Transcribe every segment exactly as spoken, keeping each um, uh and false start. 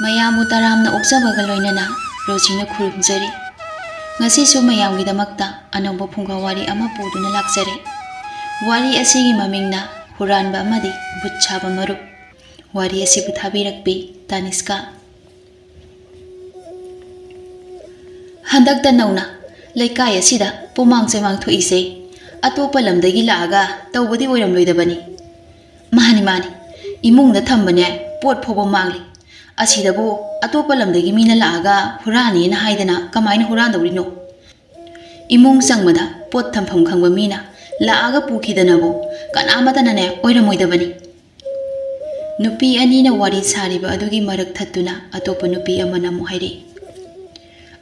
ꯃꯌꯥꯝꯕꯨ ꯇꯔꯥꯝꯅ ꯑꯣꯛꯆꯕꯒ ꯂꯣꯏꯅꯅ ꯔꯣꯖꯤꯅ ꯈꯨꯔꯨꯝꯖꯔꯤ꯫ ꯉꯁꯤꯁꯨ ꯃꯌꯥꯝꯒꯤꯗꯃꯛꯇ ꯑꯅꯧꯕ ꯐꯨꯡꯒꯥ ꯋꯥꯔꯤ ꯑꯃ ꯄꯨꯗꯨꯅ ꯂꯥꯛꯆꯔꯦ꯫ ꯋꯥꯔꯤ ꯑꯁꯤꯒꯤ ꯃꯃꯤꯡꯅ ꯍꯨꯔꯥꯟꯕ ꯑꯃꯗꯤ ꯚꯨꯠ ꯁꯥꯕ ꯃꯔꯨꯞ꯫ ꯋꯥꯔꯤ ꯑꯁꯤꯕꯨ ꯊꯥꯕꯤꯔꯛꯄꯤ ꯇꯥꯅꯤꯁꯀꯥ꯫ ꯍꯟꯗꯛꯇ ꯅꯧꯅ ꯂꯩꯀꯥꯏ ꯑꯁꯤꯗ ꯄꯨꯃꯥꯡ ꯆꯩꯃꯥꯡ ꯊꯣꯛꯏꯁꯦ ꯑꯇꯣꯞꯄ ꯂꯝꯗꯒꯤ ꯂꯥꯛꯑꯒ ꯇꯧꯕꯗꯤ ꯑꯣꯏꯔꯝꯂꯣꯏꯗꯕꯅꯤ꯫ ꯃꯥꯅꯤ, ꯃꯥꯅꯤ, ꯏꯃꯨꯡꯗ ꯊꯝꯕꯅꯦ ꯄꯣꯠ ꯐꯥꯎꯕ ꯃꯥꯡꯂꯤ꯫ ꯑꯁꯤꯗꯕꯨ ꯑꯇꯣꯞꯄ ꯂꯝꯗꯒꯤ ꯃꯤꯅ ꯂꯥꯛꯑꯒ ꯍꯨꯔꯥꯟꯅꯤꯅ ꯍꯥꯏꯗꯅ ꯀꯃꯥꯏꯅ ꯍꯨꯔꯥꯟꯗꯧꯔꯤꯅꯣ? ꯏꯃꯨꯡ ꯆꯪꯕꯗ ꯄꯣꯠ ꯊꯝꯐꯝ ꯈꯪꯕ ꯃꯤꯅ ꯂꯥꯛꯑꯒ ꯄꯨꯈꯤꯗꯅꯕꯨ ꯀꯅꯥꯃꯠꯇꯅꯅꯦ ꯑꯣꯏꯔꯝꯃꯣꯏꯗꯕꯅꯤ꯫ ꯅꯨꯄꯤ ꯑꯅꯤꯅ ꯋꯥꯔꯤ ꯁꯥꯔꯤꯕ ꯑꯗꯨꯒꯤ ꯃꯔꯛ ꯊꯠꯇꯨꯅ ꯑꯇꯣꯞꯄ ꯅꯨꯄꯤ ꯑꯃꯅ ꯑꯃꯨꯛ ꯍꯥꯏꯔꯛꯏ,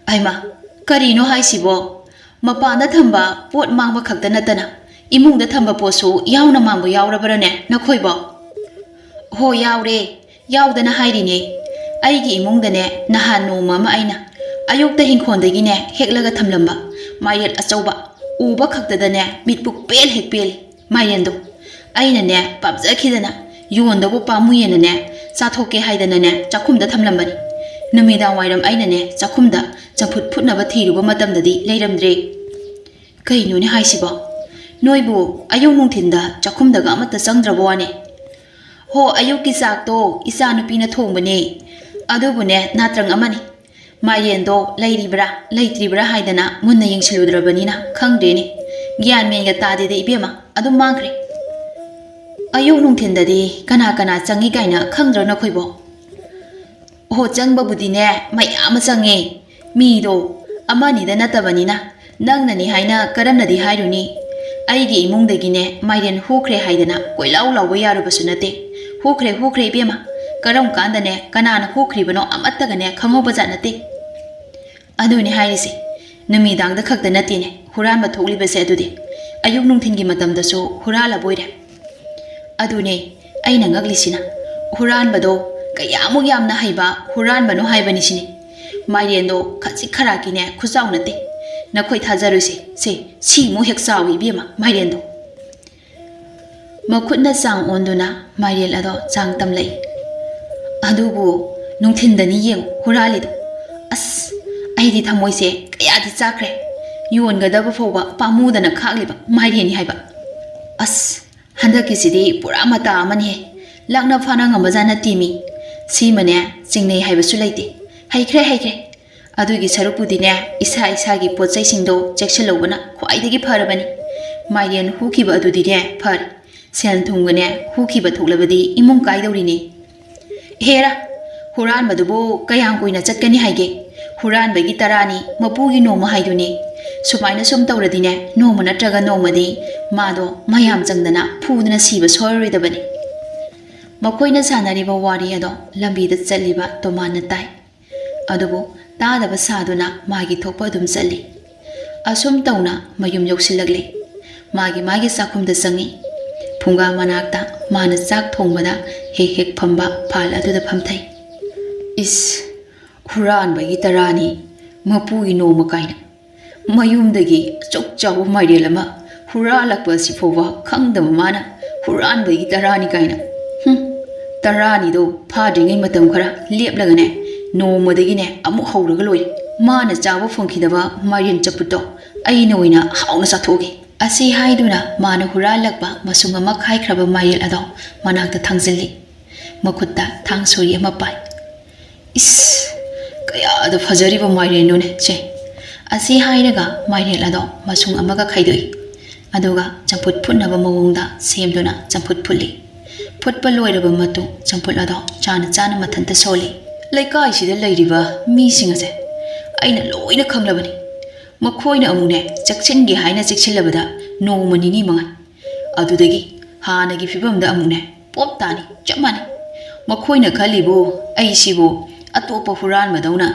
"ꯍꯩꯃꯥ, ꯀꯔꯤꯅꯣ ꯍꯥꯏꯁꯤꯕꯣ? ꯃꯄꯥꯟꯗ ꯊꯝꯕ ꯄꯣꯠ ꯃꯥꯡꯕ ꯈꯛꯇ ꯅꯠꯇꯅ ꯏꯃꯨꯡꯗ ꯊꯝꯕ ꯄꯣꯠꯁꯨ ꯌꯥꯎꯅ ꯃꯥꯡꯕ ꯌꯥꯎꯔꯕ꯭ꯔꯅꯦ ꯅꯈꯣꯏꯕꯣ?" "ꯍꯣ, ꯌꯥꯎꯔꯦ, ꯌꯥꯎꯗꯅ ꯍꯥꯏꯔꯤꯅꯦ꯫ ꯑꯩꯒꯤ ꯏꯃꯨꯡꯗꯅꯦ ꯅꯍꯥꯟ ꯅꯣꯡꯃ ꯑꯃ ꯑꯩꯅ ꯑꯌꯨꯛꯇ ꯍꯤꯡꯈꯣꯜꯗꯒꯤꯅꯦ ꯍꯦꯛꯂꯒ ꯊꯝꯂꯝꯕ ꯃꯥꯏꯔꯦꯟ ꯑꯆꯧꯕ ꯎꯕ ꯈꯛꯇꯗꯅꯦ ꯃꯤꯠꯄꯨ ꯄꯦꯜ ꯍꯦꯛ ꯄꯦꯜꯂꯤ꯫ ꯃꯥꯏꯔꯦꯟꯗꯣ ꯑꯩꯅꯅꯦ ꯄꯥꯝꯖꯈꯤꯗꯅ ꯌꯣꯟꯗꯧꯕ ꯄꯥꯝꯃꯨꯏꯌꯦꯅꯅꯦ ꯆꯥꯊꯣꯛꯀꯦ ꯍꯥꯏꯗꯅꯅꯦ ꯆꯥꯛꯈꯨꯝꯗ ꯊꯝꯂꯝꯕꯅꯤ꯫ ꯅꯨꯃꯤꯗꯥꯡ ꯋꯥꯏꯔꯝ ꯑꯩꯅꯅꯦ ꯆꯥꯛꯈꯨꯝꯗ ꯆꯝꯐꯨꯠ ꯐꯨꯠꯅꯕ ꯊꯤꯔꯨꯕ ꯃꯇꯝꯗꯗꯤ ꯂꯩꯔꯝꯗ꯭ꯔꯦ꯫" "ꯀꯩꯅꯣꯅꯦ ꯍꯥꯏꯁꯤꯕꯣ? ꯅꯣꯏꯕꯨ ꯑꯌꯨꯛ ꯅꯨꯡꯊꯤꯟꯗ ꯆꯥꯛꯈꯨꯝꯗꯒ ꯑꯃꯠꯇ ꯆꯪꯗ꯭ꯔꯕ ꯋꯥꯅꯦ?" "ꯍꯣ, ꯑꯌꯨꯛꯀꯤ ꯆꯥꯛꯇꯣ ꯏꯆꯥ ꯅꯨꯄꯤꯅ ꯊꯣꯡꯕꯅꯦ꯫ ꯑꯗꯨꯕꯨꯅꯦ ꯅꯥꯇ꯭ꯔꯪ ꯑꯃꯅꯤ꯫ ꯃꯥꯏꯔꯦꯟꯗꯣ ꯂꯩꯔꯤꯕ꯭ꯔꯥ ꯂꯩꯇ꯭ꯔꯤꯕ꯭ꯔꯥ ꯍꯥꯏꯗꯅ ꯃꯨꯟꯅ ꯌꯦꯡꯁꯤꯜꯂꯨꯗ꯭ꯔꯕꯅꯤꯅ ꯈꯪꯗ꯭ꯔꯦꯅꯦ꯫ ꯒ꯭ꯌꯥꯟ ꯃꯦꯟꯒ ꯇꯥꯗꯦꯗ ꯏꯕꯦꯝꯃ, ꯑꯗꯨꯝ ꯃꯥꯡꯈ꯭ꯔꯦ꯫" "ꯑꯌꯨꯛ ꯅꯨꯡꯊꯤꯟꯗꯗꯤ ꯀꯅꯥ ꯀꯅꯥ ꯆꯪꯉꯤ ꯀꯥꯏꯅ ꯈꯪꯗ꯭ꯔꯣ ꯅꯈꯣꯏꯕꯣ?" "ꯑꯣꯍꯣ, ꯆꯪꯕꯕꯨꯗꯤꯅꯦ ꯃꯌꯥꯝ ꯑꯃ ꯆꯪꯉꯦ꯫ ꯃꯤꯗꯣ ꯑꯃꯅꯤꯗ ꯅꯠꯇꯕꯅꯤꯅ ꯅꯪꯅꯅꯤ ꯍꯥꯏꯅ ꯀꯔꯝꯅꯗꯤ ꯍꯥꯏꯔꯨꯅꯤ? ꯑꯩꯒꯤ ꯏꯃꯨꯡꯗꯒꯤꯅꯦ ꯃꯥꯏꯔꯦꯟ ꯍꯨꯈ꯭ꯔꯦ ꯍꯥꯏꯗꯅ ꯀꯣꯏꯂꯥꯎ ꯂꯥꯎꯕ ꯌꯥꯔꯨꯕꯁꯨ ꯅꯠꯇꯦ꯫ ꯍꯨꯈ꯭ꯔꯦ, ꯍꯨꯈ꯭ꯔꯦ ꯏꯕꯦꯝꯃ꯫ ꯀꯔꯝ ꯀꯥꯟꯗꯅꯦ ꯀꯅꯥꯅ ꯍꯨꯈ꯭ꯔꯤꯕꯅꯣ ꯑꯃꯠꯇꯒꯅꯦ ꯈꯪꯍꯧꯕꯖꯥꯠ ꯅꯠꯇꯦ꯫" "ꯑꯗꯨꯅꯦ ꯍꯥꯏꯔꯤꯁꯦ, ꯅꯨꯃꯤꯗꯥꯡꯗ ꯈꯛꯇ ꯅꯠꯇꯦꯅꯦ ꯍꯨꯔꯥꯟꯕ ꯊꯣꯛꯂꯤꯕꯁꯦ, ꯑꯗꯨꯗꯤ ꯑꯌꯨꯛ ꯅꯨꯡꯊꯤꯟꯒꯤ ꯃꯇꯝꯗꯁꯨ ꯍꯨꯔꯥꯜꯂꯕꯣꯏꯔꯦ꯫" "ꯑꯗꯨꯅꯦ ꯑꯩꯅ ꯉꯛꯂꯤꯁꯤꯅ, ꯍꯨꯔꯥꯟꯕꯗꯣ ꯀꯌꯥꯃꯨꯛ ꯌꯥꯝꯅ ꯍꯩꯕ ꯍꯨꯔꯥꯟꯕꯅꯣ ꯍꯥꯏꯕꯅꯤ ꯁꯤꯅꯤ꯫ ꯃꯥꯏꯔꯦꯟꯗꯣ ꯈꯖꯤꯛ ꯈꯔꯥꯛꯀꯤꯅꯦ ꯈꯨꯆꯥꯎ ꯅꯠꯇꯦ꯫ ꯅꯈꯣꯏ ꯊꯥꯖꯔꯨꯁꯦ, ꯁꯦ, ꯁꯤꯃꯨꯛ ꯍꯦꯛ ꯆꯥꯎꯏ ꯏꯕꯦꯝꯃ ꯃꯥꯏꯔꯦꯟꯗꯣ꯫" ꯃꯈꯨꯠꯅ ꯆꯥꯡ ꯑꯣꯟꯗꯨꯅ ꯃꯥꯏꯔꯦꯟ ꯑꯗꯣ ꯆꯥꯡ ꯇꯝꯂꯛꯏ꯫ "ꯑꯗꯨꯕꯨ ꯅꯨꯡꯊꯤꯟꯗꯅꯤ ꯌꯦꯡꯉꯨ ꯍꯨꯔꯥꯜꯂꯤꯗꯣ꯫ ꯑꯁ, ꯑꯩꯗꯤ ꯊꯃꯣꯏꯁꯦ ꯀꯌꯥꯗꯤ ꯆꯥꯛꯈ꯭ꯔꯦ꯫ ꯌꯣꯟꯒꯗꯕ ꯐꯥꯎꯕ ꯄꯥꯝꯃꯨꯗꯅ ꯈꯥꯛꯂꯤꯕ ꯃꯥꯏꯔꯦꯟꯅꯤ ꯍꯥꯏꯕ꯫ ꯑꯁ, ꯍꯟꯗꯛꯀꯤꯁꯤꯗꯤ ꯄꯨꯔꯥ ꯃꯇꯥ ꯑꯃꯅꯤꯍꯦ꯫ ꯂꯥꯛꯅ ꯐꯥꯅ ꯉꯝꯕꯖꯥꯠ ꯅꯠꯇꯦ ꯃꯤ꯫ ꯁꯤꯃꯅꯦ, ꯆꯤꯡꯅꯩ ꯍꯥꯏꯕꯁꯨ ꯂꯩꯇꯦ꯫ ꯍꯩꯈ꯭ꯔꯦ, ꯍꯩꯈ꯭ꯔꯦ꯫ ꯑꯗꯨꯒꯤ ꯁꯔꯨꯛꯄꯨꯗꯤꯅꯦ, ꯏꯁꯥ ꯏꯁꯥꯒꯤ ꯄꯣꯠ ꯆꯩꯁꯤꯡꯗꯣ ꯆꯦꯛꯁꯤꯜꯍꯧꯕꯅ ꯈ꯭ꯋꯥꯏꯗꯒꯤ ꯐꯔꯕꯅꯤ꯫ ꯃꯥꯏꯔꯦꯟ ꯍꯨꯈꯤꯕ ꯑꯗꯨꯗꯤꯅꯦ ꯐꯔꯦ꯫ ꯁꯦꯜ ꯊꯨꯝꯒꯅꯦ ꯍꯨꯈꯤꯕ ꯊꯣꯛꯂꯕꯗꯤ ꯏꯃꯨꯡ ꯀꯥꯏꯗꯧꯔꯤꯅꯤ꯫ ꯍꯦꯔꯥ, ꯍꯨꯔꯥꯟꯕꯗꯨꯕꯨ ꯀꯌꯥꯝ ꯀꯨꯏꯅ ꯆꯠꯀꯅꯤ ꯍꯥꯏꯒꯦ? ꯍꯨꯔꯥꯟꯕꯒꯤ ꯇꯔꯥꯅꯤ, ꯃꯄꯨꯒꯤ ꯅꯣꯡꯃ ꯍꯥꯏꯗꯨꯅꯤ꯫ ꯁꯨꯃꯥꯏꯅ ꯁꯨꯝ ꯇꯧꯔꯗꯤꯅꯦ, ꯅꯣꯡꯃ ꯅꯠꯇ꯭ꯔꯒ ꯅꯣꯡꯃꯗꯤ ꯃꯥꯗꯣ ꯃꯌꯥꯝ ꯆꯪꯗꯅ ꯐꯨꯗꯅ ꯁꯤꯕ ꯁꯣꯏꯔꯣꯏꯗꯕꯅꯤ꯫ ꯃꯈꯣꯏꯅ ꯁꯥꯟꯅꯔꯤꯕ ꯋꯥꯔꯤ ꯑꯗꯣ ꯂꯝꯕꯤꯗ ꯆꯠꯂꯤꯕ ꯇꯣꯃꯥꯟꯅ ꯇꯥꯏ꯫ ꯑꯗꯨꯕꯨ ꯇꯥꯗꯕ ꯁꯥꯗꯨꯅ ꯃꯥꯒꯤ ꯊꯣꯛꯄ ꯑꯗꯨꯝ ꯆꯠꯂꯤ꯫ ꯑꯁꯨꯝ ꯇꯧꯅ ꯃꯌꯨꯝ ꯌꯧꯁꯤꯜꯂꯛꯂꯤ꯫ ꯃꯥꯒꯤ ꯃꯥꯒꯤ ꯆꯥꯛꯈꯨꯝꯗ ꯆꯪꯉꯤ꯫ ꯐꯨꯡꯒꯥ ꯃꯅꯥꯛꯇ ꯃꯥꯅ ꯆꯥꯛ ꯊꯣꯡꯕꯗ ꯍꯦꯛ ꯍꯦꯛ ꯐꯝꯕ ꯐꯥꯜ ꯑꯗꯨꯗ ꯐꯝꯊꯩ꯫ ꯏꯁ, ꯍꯨꯔꯥꯟꯕꯒꯤ ꯇꯔꯥꯅꯤ, ꯃꯄꯨꯒꯤ ꯅꯣꯡꯃ ꯀꯥꯏꯅ꯫ ꯃꯌꯨꯝꯗꯒꯤ ꯑꯁꯨꯛ ꯆꯥꯎꯕ ꯃꯥꯏꯔꯦꯜ ꯑꯃ ꯍꯨꯔꯥꯜꯂꯛꯄ ꯑꯁꯤ ꯐꯥꯎꯕ ꯈꯪꯗꯕ ꯃꯥꯅ ꯍꯨꯔꯥꯟꯕꯒꯤ ꯇꯔꯥꯅꯤ ꯀꯥꯏꯅ꯫ ꯍꯨꯝ, ꯇꯔꯥꯅꯤꯗꯣ ꯐꯥꯗ꯭ꯔꯤꯉꯩ ꯃꯇꯝ ꯈꯔ ꯂꯦꯞꯂꯒꯅꯦ, ꯅꯣꯡꯃꯗꯒꯤꯅꯦ ꯑꯃꯨꯛ ꯍꯧꯔꯒ ꯂꯣꯏꯔꯦ꯫ ꯃꯥꯅ ꯆꯥꯕ ꯐꯪꯈꯤꯗꯕ ꯃꯥꯏꯔꯦꯟ ꯆꯝꯐꯨꯠꯇꯣ ꯑꯩꯅ ꯑꯣꯏꯅ ꯍꯥꯎꯅ ꯆꯥꯊꯣꯛꯑꯒꯦ꯫ ꯑꯁꯤ ꯍꯥꯏꯗꯨꯅ ꯃꯥꯅ ꯍꯨꯔꯥꯜꯂꯛꯄ ꯃꯁꯨꯡ ꯑꯃ ꯈꯥꯏꯈ꯭ꯔꯕ ꯃꯥꯏꯔꯦꯜ ꯑꯗꯣ ꯃꯅꯥꯛꯇ ꯊꯥꯡꯖꯤꯜꯂꯤ꯫ ꯃꯈꯨꯠꯇ ꯊꯥꯡ ꯁꯣꯔꯤ ꯑꯃ ꯄꯥꯏ꯫ ꯏꯁ, ꯀꯌꯥꯗ ꯐꯖꯔꯤꯕ ꯃꯥꯏꯔꯦꯟꯅꯣꯅꯦ ꯁꯦ꯫ ꯑꯁꯤ ꯍꯥꯏꯔꯒ ꯃꯥꯏꯔꯦꯟ ꯑꯗꯣ ꯃꯁꯨꯡ ꯑꯃꯒ ꯈꯥꯏꯗꯣꯛꯏ꯫ ꯑꯗꯨꯒ ꯆꯝꯐꯨꯠ ꯐꯨꯠꯅꯕ ꯃꯑꯣꯡꯗ ꯁꯦꯝꯗꯨꯅ ꯆꯝꯐꯨꯠ ꯐꯨꯠꯂꯤ꯫ ꯐꯨꯠꯄ ꯂꯣꯏꯔꯕ ꯃꯇꯨꯡ ꯆꯝꯐꯨꯠ ꯑꯗꯣ ꯆꯥꯅ ꯆꯥꯅ ꯃꯊꯟꯇ ꯁꯣꯜꯂꯤ꯫ ꯂꯩꯀꯥꯏꯁꯤꯗ ꯂꯩꯔꯤꯕ ꯃꯤꯁꯤꯡ ꯑꯁꯦ ꯑꯩꯅ ꯂꯣꯏꯅ ꯈꯪꯂꯕꯅꯤ꯫ ꯃꯈꯣꯏꯅ ꯑꯃꯨꯛꯅꯦ ꯆꯦꯛꯁꯤꯟꯒꯦ ꯍꯥꯏꯅ ꯆꯦꯛꯁꯤꯜꯂꯕꯗ ꯅꯣꯡꯃ ꯅꯤꯅꯤ ꯃꯉꯥꯏ꯫ ꯑꯗꯨꯗꯒꯤ ꯍꯥꯟꯅꯒꯤ ꯐꯤꯕꯝꯗ ꯑꯃꯨꯛꯅꯦ ꯄꯣꯞ ꯇꯥꯅꯤ, ꯆꯞ ꯃꯥꯟꯅꯩ꯫ ꯃꯈꯣꯏꯅ ꯈꯜꯂꯤꯕꯨ ꯑꯩꯁꯤꯕꯨ ꯑꯇꯣꯞꯄ ꯍꯨꯔꯥꯟꯕꯗꯧꯅ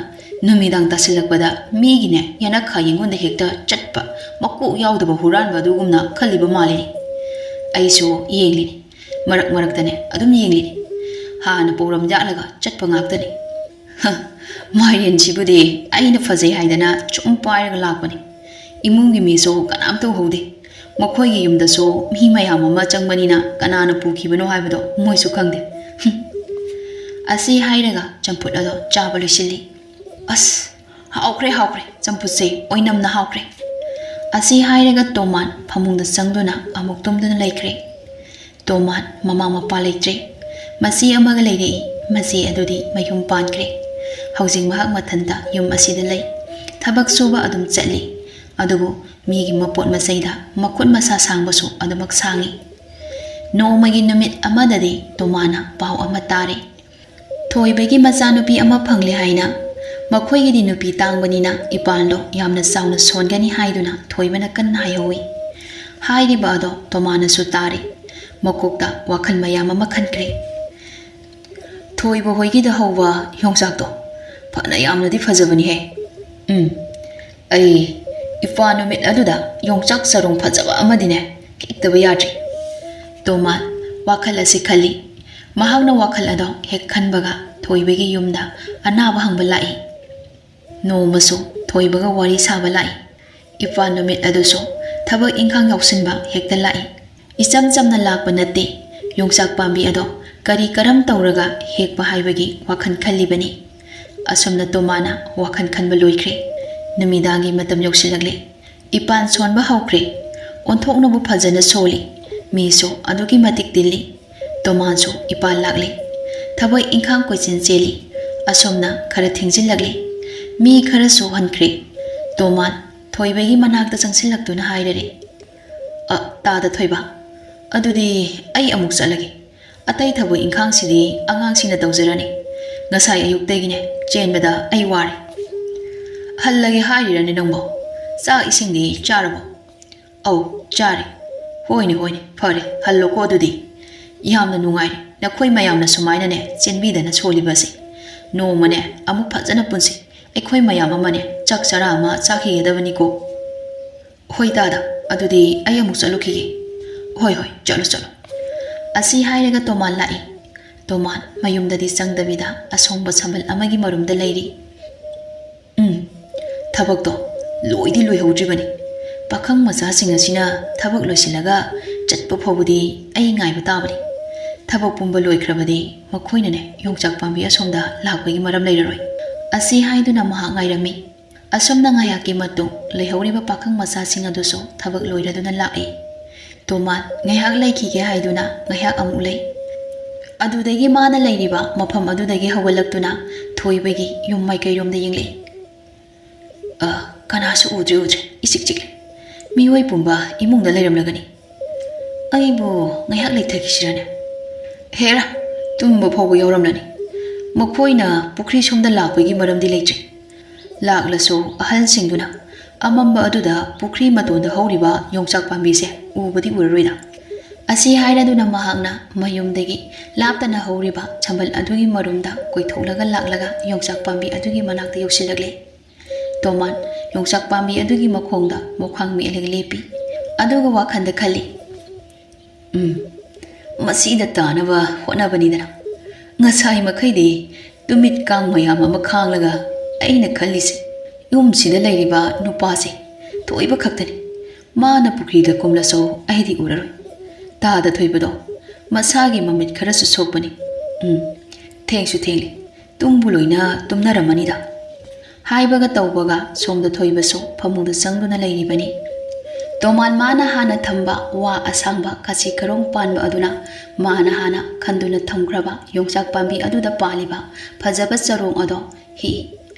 ꯅꯨꯃꯤꯗꯥꯡ ꯇꯥꯁꯤꯜꯂꯛꯄꯗ ꯃꯤꯒꯤꯅꯦ ꯌꯦꯅꯈꯥ ꯌꯦꯡꯉꯣꯟꯗ ꯍꯦꯛꯇ ꯆꯠꯄ ꯃꯀꯣꯛ ꯌꯥꯎꯗꯕ ꯍꯨꯔꯥꯟꯕ ꯑꯗꯨꯒꯨꯝꯅ ꯈꯜꯂꯤꯕ ꯃꯥꯜꯂꯤꯅꯦ꯫ ꯑꯩꯁꯨ ꯌꯦꯡꯂꯤꯅꯤ, ꯃꯔꯛ ꯃꯔꯛꯇꯅꯦ ꯑꯗꯨꯝ ꯌꯦꯡꯂꯤꯅꯤ꯫ ꯍꯥꯟꯅ ꯄꯧꯔꯝ ꯌꯥꯠꯂꯒ ꯆꯠꯄ ꯉꯥꯛꯇꯅꯤ꯫ ꯍ, ꯃꯥꯏꯔꯦꯟꯁꯤꯕꯨꯗꯤ ꯑꯩꯅ ꯐꯖꯩ ꯍꯥꯏꯗꯅ ꯁꯨꯝ ꯄꯥꯏꯔꯒ ꯂꯥꯛꯄꯅꯤ꯫ ꯏꯃꯨꯡꯒꯤ ꯃꯤꯁꯨ ꯀꯅꯥꯝꯇ ꯎꯍꯧꯗꯦ꯫ ꯃꯈꯣꯏꯒꯤ ꯌꯨꯝꯗꯁꯨ ꯃꯤ ꯃꯌꯥꯝ ꯑꯃ ꯆꯪꯕꯅꯤꯅ ꯀꯅꯥꯅ ꯄꯨꯈꯤꯕꯅꯣ ꯍꯥꯏꯕꯗꯣ ꯃꯣꯏꯁꯨ ꯈꯪꯗꯦ꯫ ꯍꯨꯝ꯫ ꯑꯁꯤ ꯍꯥꯏꯔꯒ ꯆꯝꯐꯨꯠ ꯑꯗꯣ ꯆꯥꯕ ꯂꯣꯏꯁꯤꯜꯂꯤ꯫ "ꯑꯁ, ꯍꯥꯎꯈ꯭ꯔꯦ, ꯍꯥꯎꯈ꯭ꯔꯦ, ꯆꯝꯐꯨꯠꯁꯦ ꯑꯣꯏꯅꯝꯅ ꯍꯥꯎꯈ꯭ꯔꯦ!" ꯑꯁꯤ ꯍꯥꯏꯔꯒ ꯇꯣꯃꯥꯟ ꯐꯃꯨꯡꯗ ꯆꯪꯗꯨꯅ ꯑꯃꯨꯛ ꯇꯨꯝꯗꯨꯅ ꯂꯩꯈ꯭ꯔꯦ꯫ ꯇꯣꯃꯥꯟ ꯃꯃꯥ ꯃꯄꯥ ꯂꯩꯇ꯭ꯔꯦ꯫ ꯃꯆꯦ ꯑꯃꯒ ꯂꯩꯔꯛꯏ꯫ ꯃꯆꯦ ꯑꯗꯨꯗꯤ ꯃꯌꯨꯝ ꯄꯥꯟꯈ꯭ꯔꯦ꯫ ꯍꯧꯖꯤꯛ ꯃꯍꯥꯛ ꯃꯊꯟꯇ ꯌꯨꯝ ꯑꯁꯤꯗ ꯂꯩ꯫ ꯊꯕꯛ ꯁꯨꯕ ꯑꯗꯨꯝ ꯆꯠꯂꯤ꯫ ꯑꯗꯨꯕꯨ ꯃꯤꯒꯤ ꯃꯄꯣꯠ ꯃꯆꯩꯗ ꯃꯈꯨꯠ ꯃꯁꯥ ꯁꯥꯡꯕꯁꯨ ꯑꯗꯨꯃꯛ ꯁꯥꯡꯉꯤ꯫ ꯅꯣꯡꯃꯒꯤ ꯅꯨꯃꯤꯠ ꯑꯃꯗꯗꯤ ꯇꯣꯃꯥꯟꯅ ꯄꯥꯎ ꯑꯃ ꯇꯥꯔꯦ꯫ ꯊꯣꯏꯕꯒꯤ ꯃꯆꯥꯅꯨꯄꯤ ꯑꯃ ꯐꯪꯂꯦ ꯍꯥꯏꯅ, ꯃꯈꯣꯏꯒꯤꯗꯤ ꯅꯨꯄꯤ ꯇꯥꯡꯕꯅꯤꯅ ꯏꯄꯥꯟꯗꯣ ꯌꯥꯝꯅ ꯆꯥꯎꯅ ꯁꯣꯟꯒꯅꯤ ꯍꯥꯏꯗꯨꯅ ꯊꯣꯏꯕꯅ ꯀꯟꯅ ꯍꯥꯏꯍꯧꯋꯤ꯫ ꯍꯥꯏꯔꯤꯕ ꯑꯗꯣ ꯇꯣꯃꯥꯟꯅꯁꯨ ꯇꯥꯔꯦ꯫ ꯃꯀꯣꯛꯇ ꯋꯥꯈꯜ ꯃꯌꯥꯝ ꯑꯃ ꯈꯟꯈ꯭ꯔꯦ꯫ "ꯊꯣꯏꯕ ꯍꯣꯏꯒꯤꯗ ꯍꯧꯕ ꯌꯣꯡꯆꯥꯛꯇꯣ ꯐꯅ ꯌꯥꯝꯅꯗꯤ ꯐꯖꯕꯅꯤꯍꯦ꯫ ꯎꯝ, ꯑꯩ ꯏꯄꯥ ꯅꯨꯃꯤꯠ ꯑꯗꯨꯗ ꯌꯣꯡꯆꯥꯛ ꯆꯔꯣꯡ ꯐꯖꯕ ꯑꯃꯗꯤꯅꯦ ꯍꯦꯛꯇꯕ ꯌꯥꯗ꯭ꯔꯤ꯫" ꯇꯣꯃꯥꯟ ꯋꯥꯈꯜ ꯑꯁꯤ ꯈꯜꯂꯤ꯫ ꯃꯍꯥꯛꯅ ꯋꯥꯈꯜ ꯑꯗꯣ ꯍꯦꯛ ꯈꯟꯕꯒ ꯊꯣꯏꯕꯒꯤ ꯌꯨꯝꯗ ꯑꯅꯥꯕ ꯍꯪꯕ ꯂꯥꯛꯏ꯫ ꯅꯣꯡꯃꯁꯨ ꯊꯣꯏꯕꯒ ꯋꯥꯔꯤ ꯁꯥꯕ ꯂꯥꯛꯏ꯫ ꯏꯄꯥ ꯅꯨꯃꯤꯠ ꯑꯗꯨꯁꯨ ꯊꯕꯛ ꯏꯪꯈꯥꯡ ꯌꯥꯎꯁꯤꯟꯕ ꯍꯦꯛꯇ ꯂꯥꯛꯏ꯫ ꯏꯆꯝ ꯆꯝꯅ ꯂꯥꯛꯄ ꯅꯠꯇꯦ꯫ ꯌꯣꯡꯆꯥꯛ ꯄꯥꯝꯕꯤ ꯑꯗꯣ ꯀꯔꯤ ꯀꯔꯝ ꯇꯧꯔꯒ ꯍꯦꯛꯄ ꯍꯥꯏꯕꯒꯤ ꯋꯥꯈꯜ ꯈꯜꯂꯤꯕꯅꯤ꯫ ꯑꯁꯨꯝꯅ ꯇꯣꯃꯥꯅ ꯋꯥꯈꯜ ꯈꯟꯕ ꯂꯣꯏꯈ꯭ꯔꯦ꯫ ꯅꯨꯃꯤꯗꯥꯡꯒꯤ ꯃꯇꯝ ꯌꯧꯁꯤꯜꯂꯛꯂꯦ꯫ ꯏꯄꯥꯟ ꯁꯣꯟꯕ ꯍꯧꯈ꯭ꯔꯦ꯫ ꯑꯣꯟꯊꯣꯛꯅꯕꯨ ꯐꯖꯅ ꯁꯣꯜꯂꯤ꯫ ꯃꯤꯁꯨ ꯑꯗꯨꯛꯀꯤ ꯃꯇꯤꯛ ꯇꯤꯜꯂꯤ꯫ ꯇꯣꯃꯥꯟꯁꯨ ꯏꯄꯥꯟ ꯂꯥꯛꯂꯦ꯫ ꯊꯕꯛ ꯏꯪꯈꯥꯡ ꯀꯣꯏꯆꯦꯟ ꯆꯦꯜꯂꯤ꯫ ꯑꯁꯨꯝꯅ ꯈꯔ ꯊꯦꯡꯖꯤꯜꯂꯛꯂꯦ꯫ ꯃꯤ ꯈꯔꯁꯨ ꯍꯟꯈ꯭ꯔꯦ꯫ ꯇꯣꯃꯥꯟ ꯊꯣꯏꯕꯒꯤ ꯃꯅꯥꯛꯇ ꯆꯪꯁꯤꯜꯂꯛꯇꯨꯅ ꯍꯥꯏꯔꯔꯦ, "ꯑ, ꯇꯥꯗ ꯊꯣꯏꯕ, ꯑꯗꯨꯗꯤ ꯑꯩ ꯑꯃꯨꯛ ꯆꯠꯂꯒꯦ꯫ ꯑꯇꯩ ꯊꯕꯛ ꯏꯪꯈꯥꯡꯁꯤꯗꯤ ꯑꯉꯥꯡꯁꯤꯡꯅ ꯇꯧꯖꯔꯅꯤ꯫ ꯉꯁꯥꯏ ꯑꯌꯨꯛꯇꯒꯤꯅꯦ ꯆꯦꯟꯕꯗ ꯑꯩ ꯋꯥꯔꯦ꯫" "ꯍꯜꯂꯒꯦ ꯍꯥꯏꯔꯤꯔꯅꯦ ꯅꯪꯕꯣ? ꯆꯥꯛ ꯏꯁꯤꯡꯗꯤ ꯆꯥꯔꯕꯣ?" "ꯑꯧ, ꯆꯥꯔꯦ꯫" "ꯍꯣꯏꯅꯦ, ꯍꯣꯏꯅꯦ, ꯐꯔꯦ, ꯍꯜꯂꯣꯀꯣ ꯑꯗꯨꯗꯤ꯫ ꯌꯥꯝꯅ ꯅꯨꯡꯉꯥꯏꯔꯦ ꯅꯈꯣꯏ ꯃꯌꯥꯝꯅ ꯁꯨꯃꯥꯏꯅꯅꯦ ꯆꯦꯟꯕꯤꯗꯅ ꯁꯣꯜꯂꯤꯕꯁꯦ꯫ ꯅꯣꯡꯃꯅꯦ ꯑꯃꯨꯛ ꯐꯖꯅ ꯄꯨꯟꯁꯤ꯫ ꯑꯩꯈꯣꯏ ꯃꯌꯥꯝ ꯑꯃꯅꯦ ꯆꯥꯛ ꯆꯔꯥ ꯑꯃ ꯆꯥꯈꯤꯒꯗꯕꯅꯤꯀꯣ꯫" "ꯍꯣꯏ ꯇꯥꯗ, ꯑꯗꯨꯗꯤ ꯑꯩ ꯑꯃꯨꯛ ꯆꯠꯂꯨꯈꯤꯒꯦ꯫" "ꯍꯣꯏ, ꯍꯣꯏ, ꯆꯠꯂꯨ, ꯆꯠꯂꯨ꯫" ꯑꯁꯤ ꯍꯥꯏꯔꯒ ꯇꯣꯃꯥꯟ ꯂꯥꯛꯏ꯫ ꯇꯣꯃꯥꯟ ꯃꯌꯨꯝꯗꯗꯤ ꯆꯪꯗꯕꯤꯗ ꯑꯁꯣꯡꯕ ꯁꯝꯕꯜ ꯑꯃꯒꯤ ꯃꯔꯨꯝꯗ ꯂꯩꯔꯤ꯫ "ꯎꯝ, ꯊꯕꯛꯇꯣ ꯂꯣꯏꯗꯤ ꯂꯣꯏꯍꯧꯗ꯭ꯔꯤꯕꯅꯤ꯫ ꯄꯥꯈꯪ ꯃꯆꯥꯁꯤꯡ ꯑꯁꯤꯅ ꯊꯕꯛ ꯂꯣꯏꯁꯤꯜꯂꯒ ꯆꯠꯄ ꯐꯥꯎꯕꯗꯤ ꯑꯩ ꯉꯥꯏꯕ ꯇꯥꯕꯅꯤ꯫ ꯊꯕꯛ ꯄꯨꯝꯕ ꯂꯣꯏꯈ꯭ꯔꯕꯗꯤ ꯃꯈꯣꯏꯅꯅꯦ ꯌꯣꯡꯆꯥꯛ ꯄꯥꯝꯕꯤ ꯑꯁꯣꯝꯗ ꯂꯥꯛꯄꯒꯤ ꯃꯔꯝ ꯂꯩꯔꯔꯣꯏ꯫ ꯑꯁꯤ ꯍꯥꯏꯗꯨꯅ ꯃꯍꯥꯛ ꯉꯥꯏꯔꯝꯃꯤ꯫ ꯑꯁꯨꯝꯅ ꯉꯥꯏꯍꯥꯛꯀꯤ ꯃꯇꯨꯡ ꯂꯩꯍꯧꯔꯤꯕ ꯄꯥꯈꯪ ꯃꯆꯥꯁꯤꯡ ꯑꯗꯨꯁꯨ ꯊꯕꯛ ꯂꯣꯏꯔꯗꯨꯅ ꯂꯥꯛꯏ꯫ ꯇꯣꯃꯥꯟ ꯉꯥꯏꯍꯥꯛ ꯂꯩꯈꯤꯒꯦ ꯍꯥꯏꯗꯨꯅ ꯉꯥꯏꯍꯥꯛ ꯑꯃꯨꯛ ꯂꯩ꯫ ꯑꯗꯨꯗꯒꯤ ꯃꯥꯅ ꯂꯩꯔꯤꯕ ꯃꯐꯝ ꯑꯗꯨꯗꯒꯤ ꯍꯧꯒꯠꯂꯛꯇꯨꯅ ꯊꯣꯏꯕꯒꯤ ꯌꯨꯝ ꯃꯥꯏꯀꯩꯔꯣꯝꯗ ꯌꯦꯡꯂꯛꯏ꯫ "ꯑ, ꯀꯅꯥꯁꯨ ꯎꯗ꯭ꯔꯦ, ꯎꯗ꯭ꯔꯦ, ꯏꯆꯤꯛ ꯆꯤꯛꯂꯦ꯫ ꯃꯤꯑꯣꯏ ꯄꯨꯝꯕ ꯏꯃꯨꯡꯗ ꯂꯩꯔꯝꯂꯒꯅꯤ꯫ ꯑꯩꯕꯨ ꯉꯥꯏꯍꯥꯛ ꯂꯩꯊꯈꯤꯁꯤꯔꯅꯦ? ꯍꯦꯔꯥ, ꯇꯨꯝꯕ ꯐꯥꯎꯕ ꯌꯥꯎꯔꯝꯂꯅꯤ꯫ ꯃꯈꯣꯏꯅ ꯄꯨꯈ꯭ꯔꯤ ꯁꯣꯝꯗ ꯂꯥꯛꯄꯒꯤ ꯃꯔꯝꯗꯤ ꯂꯩꯇ꯭ꯔꯦ꯫ ꯂꯥꯛꯂꯁꯨ ꯑꯍꯜꯁꯤꯡꯗꯨꯅ ꯑꯃꯝꯕ ꯑꯗꯨꯗ ꯄꯨꯈ꯭ꯔꯤ ꯃꯇꯣꯟꯗ ꯍꯧꯔꯤꯕ ꯌꯣꯡꯆꯥꯛ ꯄꯥꯝꯕꯤꯁꯦ ꯎꯕꯗꯤ ꯎꯔꯔꯣꯏꯗ"꯫ ꯑꯁꯤ ꯍꯥꯏꯔꯗꯨꯅ ꯃꯍꯥꯛꯅ ꯃꯌꯨꯝꯗꯒꯤ ꯂꯥꯞꯇꯅ ꯍꯧꯔꯤꯕ ꯁꯝꯕꯜ ꯑꯗꯨꯒꯤ ꯃꯔꯨꯝꯗ ꯀꯣꯏꯊꯣꯛꯂꯒ ꯂꯥꯛꯂꯒ ꯌꯣꯡꯆꯥꯛ ꯄꯥꯝꯕꯤ ꯑꯗꯨꯒꯤ ꯃꯅꯥꯛꯇ ꯌꯧꯁꯤꯜꯂꯛꯂꯦ꯫ ꯇꯣꯃꯥꯟ ꯌꯣꯡꯆꯥꯛ ꯄꯥꯝꯕꯤ ꯑꯗꯨꯒꯤ ꯃꯈꯣꯡꯗ ꯃꯈ꯭ꯋꯥꯡ ꯃꯦꯠꯂꯒ ꯂꯦꯞꯄꯤ꯫ ꯑꯗꯨꯒ ꯋꯥꯈꯜꯗ ꯈꯜꯂꯤ, "ꯎꯝ, ꯃꯁꯤꯗ ꯇꯥꯅꯕ ꯍꯣꯠꯅꯕꯅꯤꯗꯅ꯫ ꯉꯁꯥꯏ ꯃꯈꯩꯗꯤ ꯇꯨꯃꯤꯠ ꯀꯥꯡ ꯃꯌꯥꯝ ꯑꯃ ꯈꯥꯡꯂꯒ ꯑꯩꯅ ꯈꯜꯂꯤꯁꯦ, ꯌꯨꯝꯁꯤꯗ ꯂꯩꯔꯤꯕ ꯅꯨꯄꯥꯁꯦ ꯊꯣꯏꯕ ꯈꯛꯇꯅꯤ꯫ ꯃꯥꯅ ꯄꯨꯈ꯭ꯔꯤꯗ ꯀꯨꯝꯂꯁꯨ ꯑꯩꯗꯤ ꯎꯔꯔꯣꯏ꯫ ꯇꯥꯗ ꯊꯣꯏꯕꯗꯣ ꯃꯁꯥꯒꯤ ꯃꯃꯤꯠ ꯈꯔꯁꯨ ꯁꯣꯛꯄꯅꯤ꯫ ꯎꯝ, ꯊꯦꯡꯁꯨ ꯊꯦꯡꯂꯤ꯫ ꯇꯨꯝꯕꯨ ꯂꯣꯏꯅ ꯇꯨꯝꯅꯔꯝꯃꯅꯤꯗ"꯫ ꯍꯥꯏꯕꯒ ꯇꯧꯕꯒ ꯁꯣꯝꯗ ꯊꯣꯏꯕꯁꯨ ꯐꯃꯨꯡꯗ ꯆꯪꯗꯨꯅ ꯂꯩꯔꯤꯕꯅꯤ꯫ ꯇꯣꯃꯥꯟ ꯃꯥꯅ ꯍꯥꯟꯅ ꯊꯝꯕ ꯋꯥ ꯑꯁꯥꯡꯕ ꯀꯥꯆꯤ ꯀꯔꯣꯡ ꯄꯥꯟꯕ ꯑꯗꯨꯅ ꯃꯥꯅ ꯍꯥꯟꯅ ꯈꯟꯗꯨꯅ ꯊꯝꯈ꯭ꯔꯕ ꯌꯣꯡꯆꯥꯛ ꯄꯥꯝꯕꯤ ꯑꯗꯨꯗ ꯄꯥꯜꯂꯤꯕ ꯐꯖꯕ ꯆꯔꯣꯡ ꯑꯗꯣ ꯍꯦꯛꯏ꯫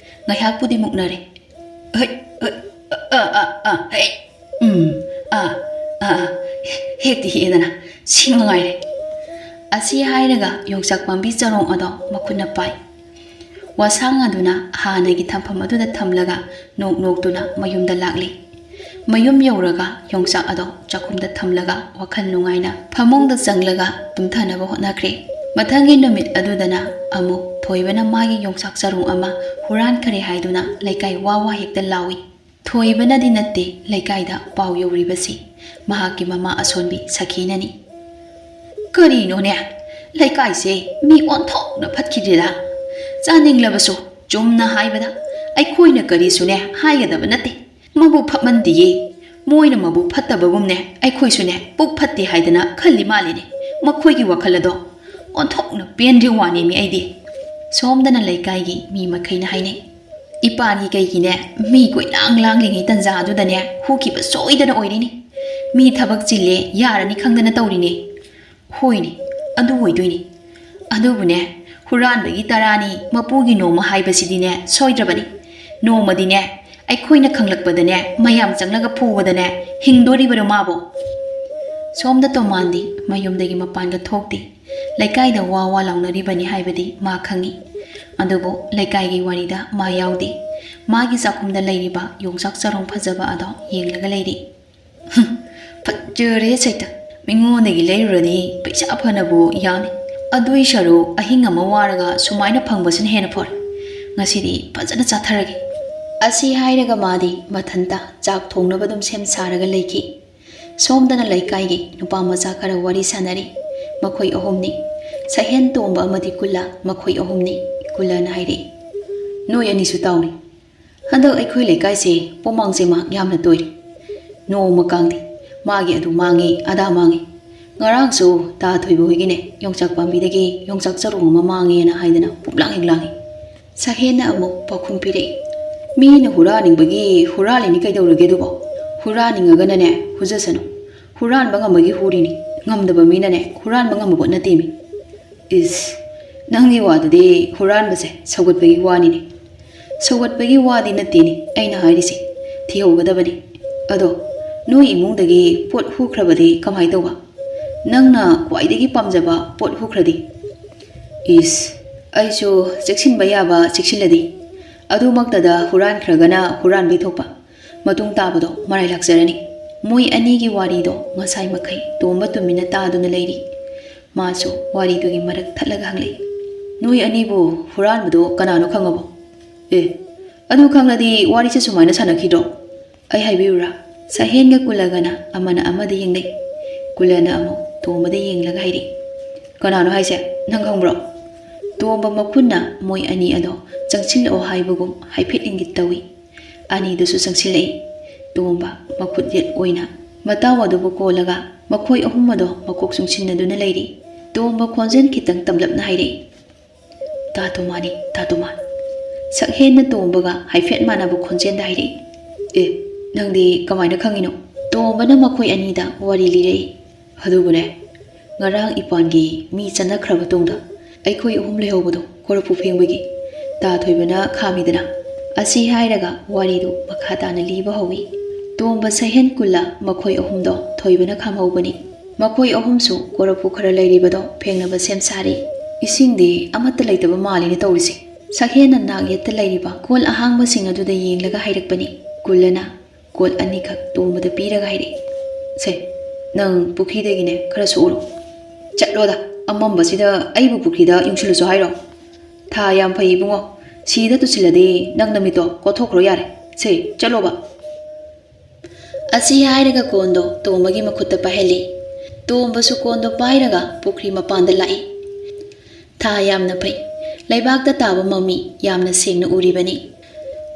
ꯉꯥꯏꯍꯥꯛꯄꯨꯗꯤ ꯃꯨꯛꯅꯔꯦ꯫ "ꯍꯩ, ꯍꯩ, ꯑ, ꯑ, ꯑ, ꯑ, ꯍꯩ, ꯎꯝ, ꯑ, ꯑ, ꯑ, ꯍꯦꯛꯇꯤ ꯍꯦꯛꯑꯦꯗꯅ, ꯁꯤ ꯃꯉꯥꯏꯔꯦ"꯫ ꯑꯁꯤ ꯍꯥꯏꯔꯒ ꯌꯣꯡꯆꯥꯛ ꯄꯥꯝꯕꯤ ꯆꯔꯣꯡ ꯑꯗꯣ ꯃꯈꯨꯠꯅ ꯄꯥꯏ꯫ ꯋꯥꯁꯥꯡ ꯑꯗꯨꯅ ꯍꯥꯟꯅꯒꯤ ꯊꯝꯐꯝ ꯑꯗꯨꯗ ꯊꯝꯂꯒ ꯅꯣꯛ ꯅꯣꯛꯇꯨꯅ ꯃꯌꯨꯝꯗ ꯂꯥꯛꯂꯤ꯫ ꯃꯌꯨꯝ ꯌꯧꯔꯒ ꯌꯣꯡꯆꯥꯛ ꯑꯗꯣ ꯆꯥꯛꯈꯨꯝꯗ ꯊꯝꯂꯒ ꯋꯥꯈꯜ ꯅꯨꯡꯉꯥꯏꯅ ꯐꯃꯨꯡꯗ ꯆꯪꯂꯒ ꯇꯨꯝꯊꯅꯕ ꯍꯣꯠꯅꯈ꯭ꯔꯦ꯫ ꯃꯊꯪꯒꯤ ꯅꯨꯃꯤꯠ ꯑꯗꯨꯗꯅ ꯑꯃꯨꯛ ꯊꯣꯏꯕꯅ ꯃꯥꯒꯤ ꯌꯣꯡꯆꯥꯛ ꯆꯔꯣꯡ ꯑꯃ ꯍꯨꯔꯥꯟꯈꯔꯦ ꯍꯥꯏꯗꯨꯅ ꯂꯩꯀꯥꯏ ꯋꯥ ꯋꯥ ꯍꯦꯛꯇ ꯂꯥꯎꯏ꯫ ꯊꯣꯏꯕꯅꯗꯤ ꯅꯠꯇꯦ ꯂꯩꯀꯥꯏꯗ ꯄꯥꯎ ꯌꯧꯔꯤꯕꯁꯤ ꯃꯍꯥꯛꯀꯤ ꯃꯃꯥ ꯑꯁꯣꯟꯕꯤ ꯁꯈꯤꯅꯅꯤ꯫ "ꯀꯔꯤꯅꯣꯅꯦ, ꯂꯩꯀꯥꯏꯁꯦ ꯃꯤ ꯑꯣꯟꯊꯣꯛꯅ ꯐꯠꯈꯤꯗ꯭ꯔꯦꯗ꯫ ꯆꯥꯅꯤꯡꯂꯕꯁꯨ ꯆꯨꯝꯅ ꯍꯥꯏꯕꯗ ꯑꯩꯈꯣꯏꯅ ꯀꯔꯤꯁꯨꯅꯦ ꯍꯥꯏꯒꯗꯕ ꯅꯠꯇꯦ꯫ ꯃꯕꯨꯛ ꯐꯠꯃꯟꯗꯤꯌꯦ꯫ ꯃꯣꯏꯅ ꯃꯕꯨꯛ ꯐꯠꯇꯕꯒꯨꯝꯅꯦ ꯑꯩꯈꯣꯏꯁꯨꯅꯦ ꯄꯨꯛ ꯐꯠꯇꯦ ꯍꯥꯏꯗꯅ ꯈꯜꯂꯤ ꯃꯥꯜꯂꯤꯅꯦ꯫ ꯃꯈꯣꯏꯒꯤ ꯋꯥꯈꯜ ꯑꯗꯣ ꯑꯣꯟꯊꯣꯛꯅ ꯄꯦꯟꯗ꯭ꯔꯤ ꯋꯥꯅꯦꯃꯤ ꯑꯩꯗꯤ꯫ ꯁꯣꯝꯗꯅ ꯂꯩꯀꯥꯏꯒꯤ ꯃꯤ ꯃꯈꯩꯅ ꯍꯥꯏꯅꯩ, "ꯏꯄꯥꯒꯤ ꯀꯩꯒꯤꯅꯦ, ꯃꯤ ꯀꯣꯏꯂꯥꯡ ꯂꯥꯡꯂꯤꯉꯩ ꯇꯟꯖꯥ ꯑꯗꯨꯗꯅꯦ ꯍꯨꯈꯤꯕ ꯁꯣꯏꯗꯅ ꯑꯣꯏꯔꯤꯅꯤ꯫ ꯃꯤ ꯊꯕꯛ ꯆꯤꯜꯂꯦ, ꯌꯥꯔꯅꯤ ꯈꯪꯗꯅ ꯇꯧꯔꯤꯅꯦ"꯫ ꯍꯣꯏꯅꯦ, ꯑꯗꯨ ꯑꯣꯏꯗꯣꯏꯅꯤ꯫ ꯑꯗꯨꯕꯨꯅꯦ, ꯍꯨꯔꯥꯟꯕꯒꯤ ꯇꯔꯥꯅꯤ ꯃꯄꯨꯒꯤ ꯅꯣꯡꯃ ꯍꯥꯏꯕꯁꯤꯗꯤꯅꯦ ꯁꯣꯏꯗ꯭ꯔꯕꯅꯤ꯫ ꯅꯣꯡꯃꯗꯤꯅꯦ, ꯑꯩꯈꯣꯏꯅ ꯈꯪꯂꯛꯄꯗꯅꯦ, ꯃꯌꯥꯝ ꯆꯪꯂꯒ ꯐꯨꯕꯗꯅꯦ ꯍꯤꯡꯗꯣꯔꯤꯕꯅꯣ ꯃꯥꯕꯣ? ꯁꯣꯝꯗ ꯇꯣꯃꯥꯟꯗꯤ ꯃꯌꯨꯝꯗꯒꯤ ꯃꯄꯥꯟꯒ ꯊꯣꯛꯇꯦ꯫ ꯂꯩꯀꯥꯏꯗ ꯋꯥ ꯋꯥ ꯂꯥꯎꯅꯔꯤꯕꯅꯤ ꯍꯥꯏꯕꯗꯤ ꯃꯥ ꯈꯪꯏ꯫ ꯑꯗꯨꯕꯨ ꯂꯩꯀꯥꯏꯒꯤ ꯋꯥꯔꯤꯗ ꯃꯥ ꯌꯥꯎꯗꯦ꯫ ꯃꯥꯒꯤ ꯆꯥꯛꯈꯨꯝꯗ ꯂꯩꯔꯤꯕ ꯌꯣꯡꯆꯥꯛ ꯆꯔꯣꯡ ꯐꯖꯕ ꯑꯗꯣ ꯌꯦꯡꯂꯒ ꯂꯩꯔꯤ꯫ "ꯍꯨꯝ, ꯐꯖꯔꯦ ꯁꯩꯇ꯫ ꯃꯤꯉꯣꯟꯗꯒꯤ ꯂꯩꯔꯨꯔꯗꯤ ꯄꯩꯁꯥ ꯐꯅꯕꯨ ꯌꯥꯎꯅꯤ꯫ ꯑꯗꯨꯏ ꯁꯔꯨꯛ ꯑꯍꯤꯡ ꯑꯃ ꯋꯥꯔꯒ ꯁꯨꯃꯥꯏꯅ ꯐꯪꯕꯁꯤꯅ ꯍꯦꯟꯅ ꯐꯔꯦ꯫ ꯉꯁꯤꯗꯤ ꯐꯖꯅ ꯆꯥꯊꯔꯒꯦ"꯫ ꯑꯁꯤ ꯍꯥꯏꯔꯒ ꯃꯥꯗꯤ ꯃꯊꯟꯇ ꯆꯥꯛ ꯊꯣꯡꯅꯕ ꯑꯗꯨꯝ ꯁꯦꯝ ꯁꯥꯔꯒ ꯂꯩꯈꯤ꯫ ꯁꯣꯝꯗꯅ ꯂꯩꯀꯥꯏꯒꯤ ꯅꯨꯄꯥ ꯃꯆꯥ ꯈꯔ ꯋꯥꯔꯤ ꯁꯥꯟꯅꯔꯤ꯫ ꯃꯈꯣꯏ ꯑꯍꯨꯝꯅꯤ꯫ ꯁꯍꯦꯟ, ꯇꯣꯝꯕ ꯑꯃꯗꯤ ꯀꯨꯂꯥ, ꯃꯈꯣꯏ ꯑꯍꯨꯝꯅꯤ꯫ ꯀꯨꯂꯥꯅ ꯍꯥꯏꯔꯛꯏ, "ꯅꯣꯏ ꯑꯅꯤꯁꯨ ꯇꯥꯎꯅꯦ꯫ ꯍꯟꯗꯛ ꯑꯩꯈꯣꯏ ꯂꯩꯀꯥꯏꯁꯦ ꯄꯣꯃꯥꯡ ꯆꯦꯃꯥꯡ ꯌꯥꯝꯅ ꯇꯣꯏꯔꯦ꯫ ꯅꯣꯡꯃ ꯀꯥꯡꯗꯤ ꯃꯥꯒꯤ ꯑꯗꯨ ꯃꯥꯡꯉꯤ, ꯑꯗꯥ ꯃꯥꯡꯉꯤ꯫ ꯉꯔꯥꯡꯁꯨ ꯇꯥ ꯊꯣꯏꯕ ꯍꯣꯏꯒꯤꯅꯦ ꯌꯣꯡꯆꯥꯛ ꯄꯥꯝꯕꯤꯗꯒꯤ ꯌꯣꯡꯆꯥꯛ ꯆꯔꯣꯡ ꯑꯃ ꯃꯥꯡꯉꯦꯅ ꯍꯥꯏꯗꯅ ꯄꯨꯝꯂꯥꯡ ꯍꯦꯛ ꯂꯥꯡꯉꯤ"꯫ ꯁꯍꯦꯟꯅ ꯑꯃꯨꯛ ꯄꯥꯎꯈꯨꯝ ꯄꯤꯔꯛꯏ, "ꯃꯤꯅ ꯍꯨꯔꯥꯟꯅꯤꯡꯕꯒꯤ ꯍꯨꯔꯥꯜꯂꯤꯅꯤ ꯀꯩꯗꯧꯔꯒꯦ ꯑꯗꯨꯕꯣ? ꯍꯨꯔꯥꯟꯅꯤꯡꯉꯒꯅꯅꯦ ꯍꯨꯖꯁꯅꯨ꯫ ꯍꯨꯔꯥꯟꯕ ꯉꯝꯕꯒꯤ ꯍꯨꯔꯤꯅꯤ, ꯉꯝꯗꯕ ꯃꯤꯅꯅꯦ ꯍꯨꯔꯥꯟꯕ ꯉꯝꯕ ꯄꯣꯠ ꯅꯠꯇꯦꯃꯤ"꯫ "ꯏꯁ, ꯅꯪꯒꯤ ꯋꯥꯗꯨꯗꯤ ꯍꯨꯔꯥꯟꯕꯁꯦ ꯁꯧꯒꯠꯄꯒꯤ ꯋꯥꯅꯤꯅꯦ"꯫ "ꯁꯧꯒꯠꯄꯒꯤ ꯋꯥꯗꯤ ꯅꯠꯇꯦꯅꯦ ꯑꯩꯅ ꯍꯥꯏꯔꯤꯁꯦ, ꯊꯤꯍꯧꯒꯗꯕꯅꯤ꯫ ꯑꯗꯣ ꯅꯣꯏ ꯏꯃꯨꯡꯗꯒꯤ ꯄꯣꯠ ꯍꯨꯈ꯭ꯔꯕꯗꯤ ꯀꯃꯥꯏ ꯇꯧꯕ? ꯅꯪꯅ ꯈ꯭ꯋꯥꯏꯗꯒꯤ ꯄꯥꯝꯖꯕ ꯄꯣꯠ ꯍꯨꯈ꯭ꯔꯗꯤ?" "ꯏꯁ, ꯑꯩꯁꯨ ꯆꯦꯛꯁꯤꯟꯕ ꯌꯥꯕ ꯆꯦꯛꯁꯤꯜꯂꯗꯤ, ꯑꯗꯨꯃꯛꯇꯗ ꯍꯨꯔꯥꯟꯈ꯭ꯔꯒꯅ ꯍꯨꯔꯥꯟꯕꯩ ꯊꯣꯛꯄ, ꯃꯇꯨꯡ ꯇꯥꯕꯗꯣ ꯃꯔꯥꯏ ꯂꯥꯛꯆꯔꯅꯤ"꯫ ꯃꯣꯏ ꯑꯅꯤꯒꯤ ꯋꯥꯔꯤꯗꯣ ꯉꯁꯥꯏ ꯃꯈꯩ ꯇꯣꯝꯕ ꯇꯨꯃꯤꯟꯅ ꯇꯥꯗꯨꯅ ꯂꯩꯔꯤ꯫ ꯃꯥꯁꯨ ꯋꯥꯔꯤꯗꯨꯒꯤ ꯃꯔꯛ ꯊꯠꯂꯒ ꯍꯪꯂꯛꯏ, "ꯅꯣꯏ ꯑꯅꯤꯕꯨ ꯍꯨꯔꯥꯟꯕꯗꯣ ꯀꯅꯥꯅꯣ ꯈꯪꯉꯕꯣ?" "ꯑꯦ, ꯑꯗꯨ ꯈꯪꯂꯗꯤ ꯋꯥꯔꯤꯁꯦ ꯁꯨꯃꯥꯏꯅ ꯁꯥꯟꯅꯈꯤꯗ꯭ꯔꯣ? ꯑꯩ ꯍꯥꯏꯕꯤꯌꯨꯔꯥ?" ꯁꯍꯦꯟꯒ ꯀꯨꯂꯒꯅ ꯑꯃꯅ ꯑꯃꯗ ꯌꯦꯡꯅꯩ꯫ ꯀꯨꯂꯅ ꯑꯃꯨꯛ ꯇꯣꯝꯕꯗ ꯌꯦꯡꯂꯒ ꯍꯥꯏꯔꯛꯏ, "ꯀꯅꯥꯅꯣ ꯍꯥꯏꯁꯦ? ꯅꯪ ꯈꯪꯕ꯭ꯔꯣ?" ꯇꯣꯝꯕ ꯃꯈꯨꯠꯅ ꯃꯣꯏ ꯑꯅꯤ ꯑꯗꯣ ꯆꯪꯁꯤꯜꯂꯛꯑꯣ ꯍꯥꯏꯕꯒꯨꯝ ꯍꯥꯏꯐꯦꯠ ꯏꯪꯒꯤꯠ ꯇꯧꯏ꯫ ꯑꯅꯤꯗꯨꯁꯨ ꯆꯪꯁꯤꯜꯂꯛꯏ꯫ ꯇꯣꯝꯕ ꯃꯈꯨꯠ ꯌꯦꯠ ꯑꯣꯏꯅ ꯃꯇꯥꯎ ꯑꯗꯨꯕꯨ ꯀꯣꯜꯂꯒ ꯃꯈꯣꯏ ꯑꯍꯨꯝ ꯑꯗꯣ ꯃꯀꯣꯛ ꯆꯨꯡꯁꯤꯟꯅꯗꯨꯅ ꯂꯩꯔꯤ꯫ ꯇꯣꯝꯕ ꯈꯣꯟꯖꯦꯜ ꯈꯤꯇꯪ ꯇꯝꯂꯞꯅ ꯍꯥꯏꯔꯛꯏ, "ꯇꯥ ꯇꯣꯃꯥꯅꯤ, ꯇꯥ ꯇꯣꯃꯥꯟ꯫" ꯁꯛꯍꯦꯟꯅ ꯇꯣꯝꯕꯒ ꯍꯥꯏꯐꯦꯠ ꯃꯥꯟꯅꯕ ꯈꯣꯟꯖꯦꯜꯗ ꯍꯥꯏꯔꯛꯏ, "ꯑꯦ, ꯅꯪꯗꯤ ꯀꯃꯥꯏꯅ ꯈꯪꯉꯤꯅꯣ?" ꯇꯣꯝꯕꯅ ꯃꯈꯣꯏ ꯑꯅꯤꯗ ꯋꯥꯔꯤ ꯂꯤꯔꯛꯏ꯫ "ꯑꯗꯨꯕꯨꯅꯦ, ꯉꯔꯥꯡ ꯏꯄꯥꯟꯒꯤ ꯃꯤ ꯆꯠꯅꯈ꯭ꯔꯕ ꯇꯨꯡꯗ ꯑꯩꯈꯣꯏ ꯑꯍꯨꯝ ꯂꯩꯍꯧꯕꯗꯣ ꯀꯣꯔꯐꯨ ꯐꯦꯡꯕꯒꯤ ꯇꯥ ꯊꯣꯏꯕꯅ ꯈꯥꯝꯃꯤꯗꯅ?" ꯑꯁꯤ ꯍꯥꯏꯔꯒ ꯋꯥꯔꯤꯗꯨ ꯃꯈꯥ ꯇꯥꯅ ꯂꯤꯕ ꯍꯧꯏ꯫ ꯇꯣꯝꯕ ꯁꯍꯦꯟ ꯀꯨꯜꯂ ꯃꯈꯣꯏ ꯑꯍꯨꯝꯗꯣ ꯊꯣꯏꯕꯅ ꯈꯥꯝꯍꯧꯕꯅꯤ꯫ ꯃꯈꯣꯏ ꯑꯍꯨꯝꯁꯨ ꯀꯣꯔꯐꯨ ꯈꯔ ꯂꯩꯔꯤꯕꯗꯣ ꯐꯦꯡꯅꯕ ꯁꯦꯝ ꯁꯥꯔꯤ꯫ "ꯏꯁꯤꯡꯗꯤ ꯑꯃꯠꯇ ꯂꯩꯇꯕ ꯃꯥꯜꯂꯤꯅꯦ ꯇꯧꯔꯤꯁꯦ꯫" ꯁꯛꯍꯦꯟꯅ ꯅꯥꯛ ꯌꯦꯠꯇ ꯂꯩꯔꯤꯕ ꯀꯣꯜ ꯑꯍꯥꯡꯕꯁꯤꯡ ꯑꯗꯨꯗ ꯌꯦꯡꯂꯒ ꯍꯥꯏꯔꯛꯄꯅꯤ꯫ ꯀꯨꯜꯂꯅ ꯀꯣꯜ ꯑꯅꯤꯈꯛ ꯇꯣꯝꯕꯗ ꯄꯤꯔꯒ ꯍꯥꯏꯔꯛꯏ, "ꯁꯦ, ꯅꯪ ꯄꯨꯈ꯭ꯔꯤꯗꯒꯤꯅꯦ ꯈꯔ ꯁꯣꯛꯎꯔꯣ꯫" "ꯆꯠꯂꯣꯗ, ꯑꯃꯝꯕꯁꯤꯗ ꯑꯩꯕꯨ ꯄꯨꯈ꯭ꯔꯤꯗ ꯌꯨꯡꯁꯤꯜꯂꯨꯁꯨ ꯍꯥꯏꯔꯣ? ꯊꯥ ꯌꯥꯝ ꯐꯩ ꯏꯕꯨꯡꯉꯣ, ꯁꯤꯗ ꯇꯨꯁꯤꯜꯂꯗꯤ ꯅꯪ ꯅꯃꯤꯠꯇꯣ ꯀꯣꯠꯊꯣꯛꯈ꯭ꯔꯣ ꯌꯥꯔꯦ꯫ ꯁꯦ, ꯆꯠꯂꯣꯕ꯫" ꯑꯁꯤ ꯍꯥꯏꯔꯒ ꯀꯣꯟꯗꯣ ꯇꯣꯝꯕꯒꯤ ꯃꯈꯨꯠꯇ ꯄꯥꯏꯍꯜꯂꯤ꯫ ꯇꯣꯝꯕꯁꯨ ꯀꯣꯟꯗꯣ ꯄꯥꯏꯔꯒ ꯄꯨꯈ꯭ꯔꯤ ꯃꯄꯥꯟꯗ ꯂꯥꯛꯏ꯫ ꯊꯥ ꯌꯥꯝꯅ ꯐꯩ꯫ ꯂꯩꯕꯥꯛꯇ ꯇꯥꯕ ꯃꯃꯤ ꯌꯥꯝꯅ ꯁꯦꯡꯅ ꯎꯔꯤꯕꯅꯤ꯫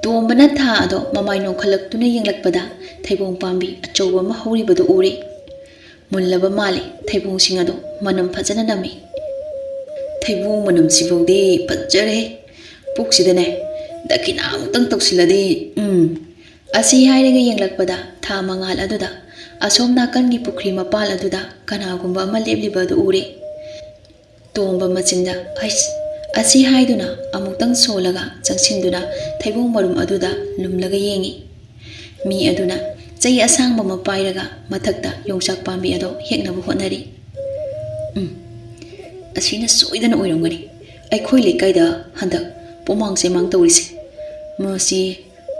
ꯇꯣꯝꯕꯅ ꯊꯥ ꯑꯗꯣ ꯃꯃꯥꯏ ꯅꯣꯟꯈꯠꯂꯛꯇꯨꯅ ꯌꯦꯡꯂꯛꯄꯗ ꯊꯩꯕꯣꯡ ꯄꯥꯝꯕꯤ ꯑꯆꯧꯕ ꯑꯃ ꯍꯧꯔꯤꯕꯗꯨ ꯎꯔꯦ꯫ ꯃꯨꯜꯂꯕ ꯃꯥꯜꯂꯦ꯫ ꯊꯩꯕꯣꯡꯁꯤꯡ ꯑꯗꯣ ꯃꯅꯝ ꯐꯖꯅ ꯅꯝꯃꯤ꯫ "ꯊꯩꯕꯣꯡ ꯃꯅꯝꯁꯤꯐꯥꯎꯗꯤ ꯐꯖꯔꯦ꯫ ꯄꯨꯛꯁꯤꯗꯅꯦ ꯗꯈꯤꯅꯥ ꯑꯃꯨꯛꯇꯪ ꯇꯧꯁꯤꯜꯂꯗꯤ, ꯎꯝ꯫" ꯑꯁꯤ ꯍꯥꯏꯔꯒ ꯌꯦꯡꯂꯛꯄꯗ ꯊꯥ ꯃꯉꯥꯜ ꯑꯗꯨꯗ ꯑꯁꯣꯝ ꯅꯥꯀꯟꯒꯤ ꯄꯨꯈ꯭ꯔꯤ ꯃꯄꯥꯜ ꯑꯗꯨꯗ ꯀꯅꯥꯒꯨꯝꯕ ꯑꯃ ꯂꯦꯞꯂꯤꯕ ꯑꯗꯨ ꯎꯔꯦ꯫ ꯇꯣꯝꯕ ꯃꯆꯤꯟꯗ "ꯍꯩꯁ" ꯑꯁꯤ ꯍꯥꯏꯗꯨꯅ ꯑꯃꯨꯛꯇꯪ ꯁꯣꯜꯂꯒ ꯆꯪꯁꯤꯟꯗꯨꯅ ꯊꯩꯕꯣꯡ ꯃꯔꯨꯝ ꯑꯗꯨꯗ ꯂꯨꯝꯂꯒ ꯌꯦꯡꯉꯤ꯫ ꯃꯤ ꯑꯗꯨꯅ ꯆꯩ ꯑꯁꯥꯡꯕ ꯑꯃ ꯄꯥꯏꯔꯒ ꯃꯊꯛꯇ ꯌꯣꯡꯆꯥꯛ ꯄꯥꯝꯕꯤ ꯑꯗꯣ ꯍꯦꯛꯅꯕ ꯍꯣꯠꯅꯔꯤ꯫ "ꯎꯝ, ꯑꯁꯤꯅ ꯁꯣꯏꯗꯅ ꯑꯣꯏꯔꯝꯒꯅꯤ꯫ ꯑꯩꯈꯣꯏ ꯂꯩꯀꯥꯏꯗ ꯍꯟꯗꯛ ꯄꯨꯃꯥꯡ ꯆꯦꯃꯥꯡ ꯇꯧꯔꯤꯁꯦ꯫ ꯃꯁꯤ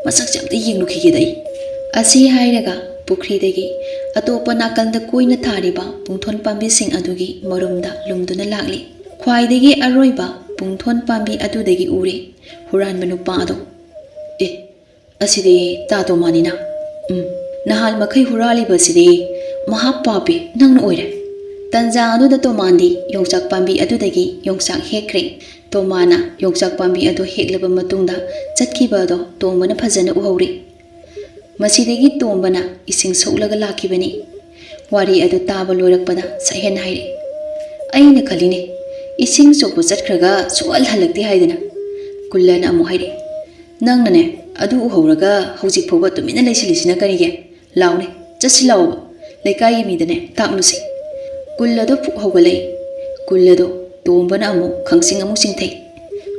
ꯃꯁꯛꯁꯦ ꯑꯝꯇ ꯌꯦꯡꯂꯨꯈꯤꯒꯦꯗ ꯑꯩ꯫" ꯑꯁꯤ ꯍꯥꯏꯔꯒ ꯄꯨꯈ꯭ꯔꯤꯗꯒꯤ ꯑꯇꯣꯞꯄ ꯅꯥꯀꯟꯗ ꯀꯣꯏꯅ ꯊꯥꯔꯤꯕ ꯄꯨꯡꯊꯣꯟ ꯄꯥꯝꯕꯤꯁꯤꯡ ꯑꯗꯨꯒꯤ ꯃꯔꯨꯝꯗ ꯂꯨꯝꯗꯨꯅ ꯂꯥꯛꯂꯤ꯫ ꯈ꯭ꯋꯥꯏꯗꯒꯤ ꯑꯔꯣꯏꯕ ꯄꯨꯡꯊꯣꯟ ꯄꯥꯝꯕꯤ ꯑꯗꯨꯗꯒꯤ ꯎꯔꯦ ꯍꯨꯔꯥꯟꯕ ꯅꯨꯄꯥ ꯑꯗꯣ꯫ "ꯑꯦ, ꯑꯁꯤꯗꯤ ꯇꯥ ꯇꯣꯃꯥꯅꯤꯅ꯫ ꯎꯝ, ꯅꯍꯥꯟ ꯃꯈꯩ ꯍꯨꯔꯥꯜꯂꯤꯕꯁꯤꯗꯤ ꯃꯍꯥꯛ ꯄꯥꯄꯤ ꯅꯪꯅ ꯑꯣꯏꯔꯦ꯫" ꯇꯟꯖꯥ ꯑꯗꯨꯗ ꯇꯣꯃꯥꯟꯗꯤ ꯌꯣꯡꯆꯥꯛ ꯄꯥꯝꯕꯤ ꯑꯗꯨꯗꯒꯤ ꯌꯣꯡꯆꯥꯛ ꯍꯦꯛꯈ꯭ꯔꯦ꯫ ꯇꯣꯃꯥꯅ ꯌꯣꯡꯆꯥꯛ ꯄꯥꯝꯕꯤ ꯑꯗꯨ ꯍꯦꯛꯂꯕ ꯃꯇꯨꯡꯗ ꯆꯠꯈꯤꯕ ꯑꯗꯣ ꯇꯣꯝꯕꯅ ꯐꯖꯅ ꯎꯍꯧꯔꯤ꯫ ꯃꯁꯤꯗꯒꯤ ꯇꯣꯝꯕꯅ ꯏꯁꯤꯡ ꯁꯣꯛꯂꯒ ꯂꯥꯛꯈꯤꯕꯅꯤ꯫ ꯋꯥꯔꯤ ꯑꯗꯨ ꯇꯥꯕ ꯂꯣꯏꯔꯛꯄꯗ ꯁꯛꯍꯦꯟ ꯍꯥꯏꯔꯛꯏ, "ꯑꯩꯅ ꯈꯜꯂꯤꯅꯦ, ꯏꯁꯤꯡ ꯁꯣꯛꯄ ꯆꯠꯈ꯭ꯔꯒ ꯁꯨꯛꯍꯜ ꯍꯜꯂꯛꯇꯦ ꯍꯥꯏꯗꯅ꯫" ꯀꯨꯜꯂꯅ ꯑꯃꯨꯛ ꯍꯥꯏꯔꯛꯏ, "ꯅꯪꯅꯅꯦ ꯑꯗꯨ ꯎꯍꯧꯔꯒ ꯍꯧꯖꯤꯛ ꯐꯥꯎꯕ ꯇꯨꯃꯤꯟꯅ ꯂꯩꯁꯤꯜꯂꯤꯁꯤꯅ ꯀꯔꯤꯒꯤ? ꯂꯥꯎꯅꯦ, ꯆꯠꯁꯤ ꯂꯥꯛꯑꯣꯕ, ꯂꯩꯀꯥꯏꯒꯤ ꯃꯤꯗꯅꯦ ꯇꯥꯛꯂꯨꯁꯤ꯫" ꯀꯨꯜ ꯑꯗꯨ ꯐꯨꯛ ꯍꯧꯒꯠꯂꯛꯏ꯫ ꯀꯨꯜ ꯑꯗꯨ ꯇꯣꯝꯕꯅ ꯑꯃꯨꯛ ꯈꯪꯆꯤꯡ ꯑꯃꯨꯛ ꯆꯤꯡꯊꯩ꯫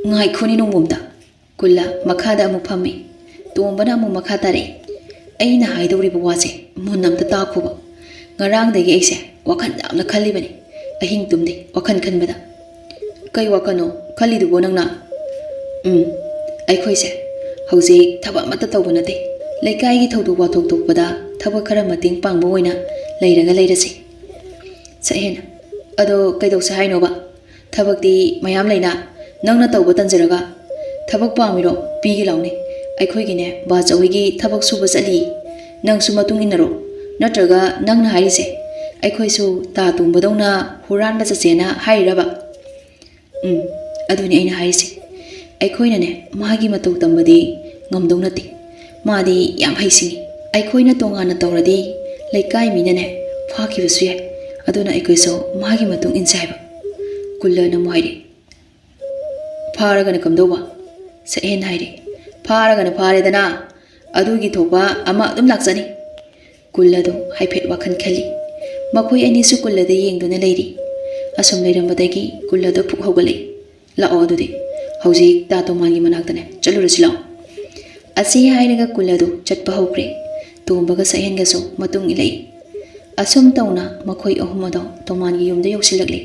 "ꯉꯥꯏꯈꯣꯅꯤ ꯅꯣꯡꯃꯝꯇ꯫" ꯀꯨꯜꯂ ꯃꯈꯥꯗ ꯑꯃꯨꯛ ꯐꯝꯃꯤ꯫ ꯇꯣꯝꯕꯅ ꯑꯃꯨꯛ ꯃꯈꯥ ꯇꯥꯔꯛꯏ, "ꯑꯩꯅ ꯍꯥꯏꯗꯧꯔꯤꯕ ꯋꯥꯁꯦ ꯃꯨꯟꯅ ꯑꯝꯇ ꯇꯥꯈꯣꯕ꯫ ꯉꯔꯥꯡꯗꯒꯤ ꯑꯩꯁꯦ ꯋꯥꯈꯜ ꯌꯥꯝꯅ ꯈꯜꯂꯤꯕꯅꯤ꯫ ꯑꯍꯤꯡ ꯇꯨꯝꯗꯦ ꯋꯥꯈꯜ ꯈꯟꯕꯗ꯫" "ꯀꯩ ꯋꯥꯈꯜꯅꯣ ꯈꯜꯂꯤꯗꯨꯕꯣ ꯅꯪꯅ?" "ꯎꯝ, ꯑꯩꯈꯣꯏꯁꯦ ꯍꯧꯖꯤꯛ ꯊꯕꯛ ꯑꯃꯠꯇ ꯇꯧꯕ ꯅꯠꯇꯦ꯫ ꯂꯩꯀꯥꯏꯒꯤ ꯊꯧꯗꯣꯛ ꯋꯥꯊꯣꯛ ꯊꯣꯛꯄꯗ ꯊꯕꯛ ꯈꯔ ꯃꯇꯦꯡ ꯄꯥꯡꯕ ꯑꯣꯏꯅ ꯂꯩꯔꯒ ꯂꯩꯔꯁꯤ꯫" ꯁꯛꯍꯦꯟ, "ꯑꯗꯣ ꯀꯩꯗꯧꯁꯦ ꯍꯥꯏꯅꯣꯕ? ꯊꯕꯛꯇꯤ ꯃꯌꯥꯝ ꯂꯩꯅ, ꯅꯪꯅ ꯇꯧꯕ ꯇꯟꯖꯔꯒ꯫ ꯊꯕꯛ ꯄꯥꯝꯃꯤꯔꯣ? ꯄꯤꯒꯦ ꯂꯥꯎꯅꯦ꯫ ꯑꯩꯈꯣꯏꯒꯤꯅꯦ ꯕꯥꯆꯧ ꯍꯣꯏꯒꯤ ꯊꯕꯛ ꯁꯨꯕ ꯆꯠꯂꯤ꯫ ꯅꯪꯁꯨ ꯃꯇꯨꯡ ꯏꯟꯅꯔꯣ꯫ ꯅꯠꯇ꯭ꯔꯒ ꯅꯪꯅ ꯍꯥꯏꯔꯤꯁꯦ ꯑꯩꯈꯣꯏꯁꯨ ꯇꯥ ꯇꯣꯝꯕꯗꯧꯅ ꯍꯨꯔꯥꯟꯕ ꯆꯠꯁꯦꯅ ꯍꯥꯏꯔꯤꯔꯕ?" "ꯎꯝ, ꯑꯗꯨꯅꯤ ꯑꯩꯅ ꯍꯥꯏꯔꯤꯁꯦ꯫ ꯑꯩꯈꯣꯏꯅꯅꯦ ꯃꯥꯒꯤ ꯃꯇꯧ ꯇꯝꯕꯗꯤ ꯉꯝꯗꯧ ꯅꯠꯇꯦ꯫ ꯃꯥꯗꯤ ꯌꯥꯝ ꯍꯩꯁꯤꯡꯉꯤ꯫ ꯑꯩꯈꯣꯏꯅ ꯇꯣꯉꯥꯟꯅ ꯇꯧꯔꯗꯤ ꯂꯩꯀꯥꯏ ꯃꯤꯅꯅꯦ ꯐꯥꯈꯤꯕꯁꯨ ꯌꯥꯏ꯫ ꯑꯗꯨꯅ ꯑꯩꯈꯣꯏꯁꯨ ꯃꯥꯒꯤ ꯃꯇꯨꯡ ꯏꯟꯁꯦ ꯍꯥꯏꯕ꯫" ꯀꯨꯜꯂꯅ ꯑꯃꯨꯛ ꯍꯥꯏꯔꯤ, "ꯐꯥꯔꯒꯅ ꯀꯝꯗꯧꯕ?" ꯁꯛꯍꯦꯟ ꯍꯥꯏꯔꯤ, "ꯐꯥꯔꯒꯅ ꯐꯥꯔꯦꯗꯅ, ꯑꯗꯨꯒꯤ ꯊꯣꯛꯄ ꯑꯃ ꯑꯗꯨꯝ ꯂꯥꯛꯆꯅꯤ꯫" ꯀꯨꯜ ꯑꯗꯨ ꯍꯥꯏꯐꯦꯠ ꯋꯥꯈꯜ ꯈꯜꯂꯤ꯫ ꯃꯈꯣꯏ ꯑꯅꯤꯁꯨ ꯀꯨꯜ ꯑꯗꯨ ꯌꯦꯡꯗꯨꯅ ꯂꯩꯔꯤ꯫ ꯑꯁꯨꯝ ꯂꯩꯔꯝꯕꯗꯒꯤ ꯀꯨꯜ ꯑꯗꯨ ꯐꯨꯛ ꯍꯧꯒꯠꯂꯛꯏ꯫ "ꯂꯥꯛꯑꯣ ꯑꯗꯨꯗꯤ, ꯍꯧꯖꯤꯛ ꯇꯥ ꯇꯣꯃꯥꯟꯒꯤ ꯃꯅꯥꯛꯇꯅꯦ ꯆꯠꯂꯨꯔꯁꯤ ꯂꯥꯛꯑꯣ꯫" ꯑꯁꯤ ꯍꯥꯏꯔꯒ ꯀꯨꯜ ꯑꯗꯨ ꯆꯠꯄ ꯍꯧꯈ꯭ꯔꯦ꯫ ꯇꯣꯝꯕꯒ ꯁꯛꯍꯦꯟꯒꯁꯨ ꯃꯇꯨꯡ ꯏꯜꯂꯛꯏ꯫ ꯑꯁꯨꯝ ꯇꯧꯅ ꯃꯈꯣꯏ ꯑꯍꯨꯝ ꯑꯗꯣ ꯇꯣꯃꯥꯟꯒꯤ ꯌꯨꯝꯗ ꯌꯧꯁꯤꯜꯂꯛꯂꯤ꯫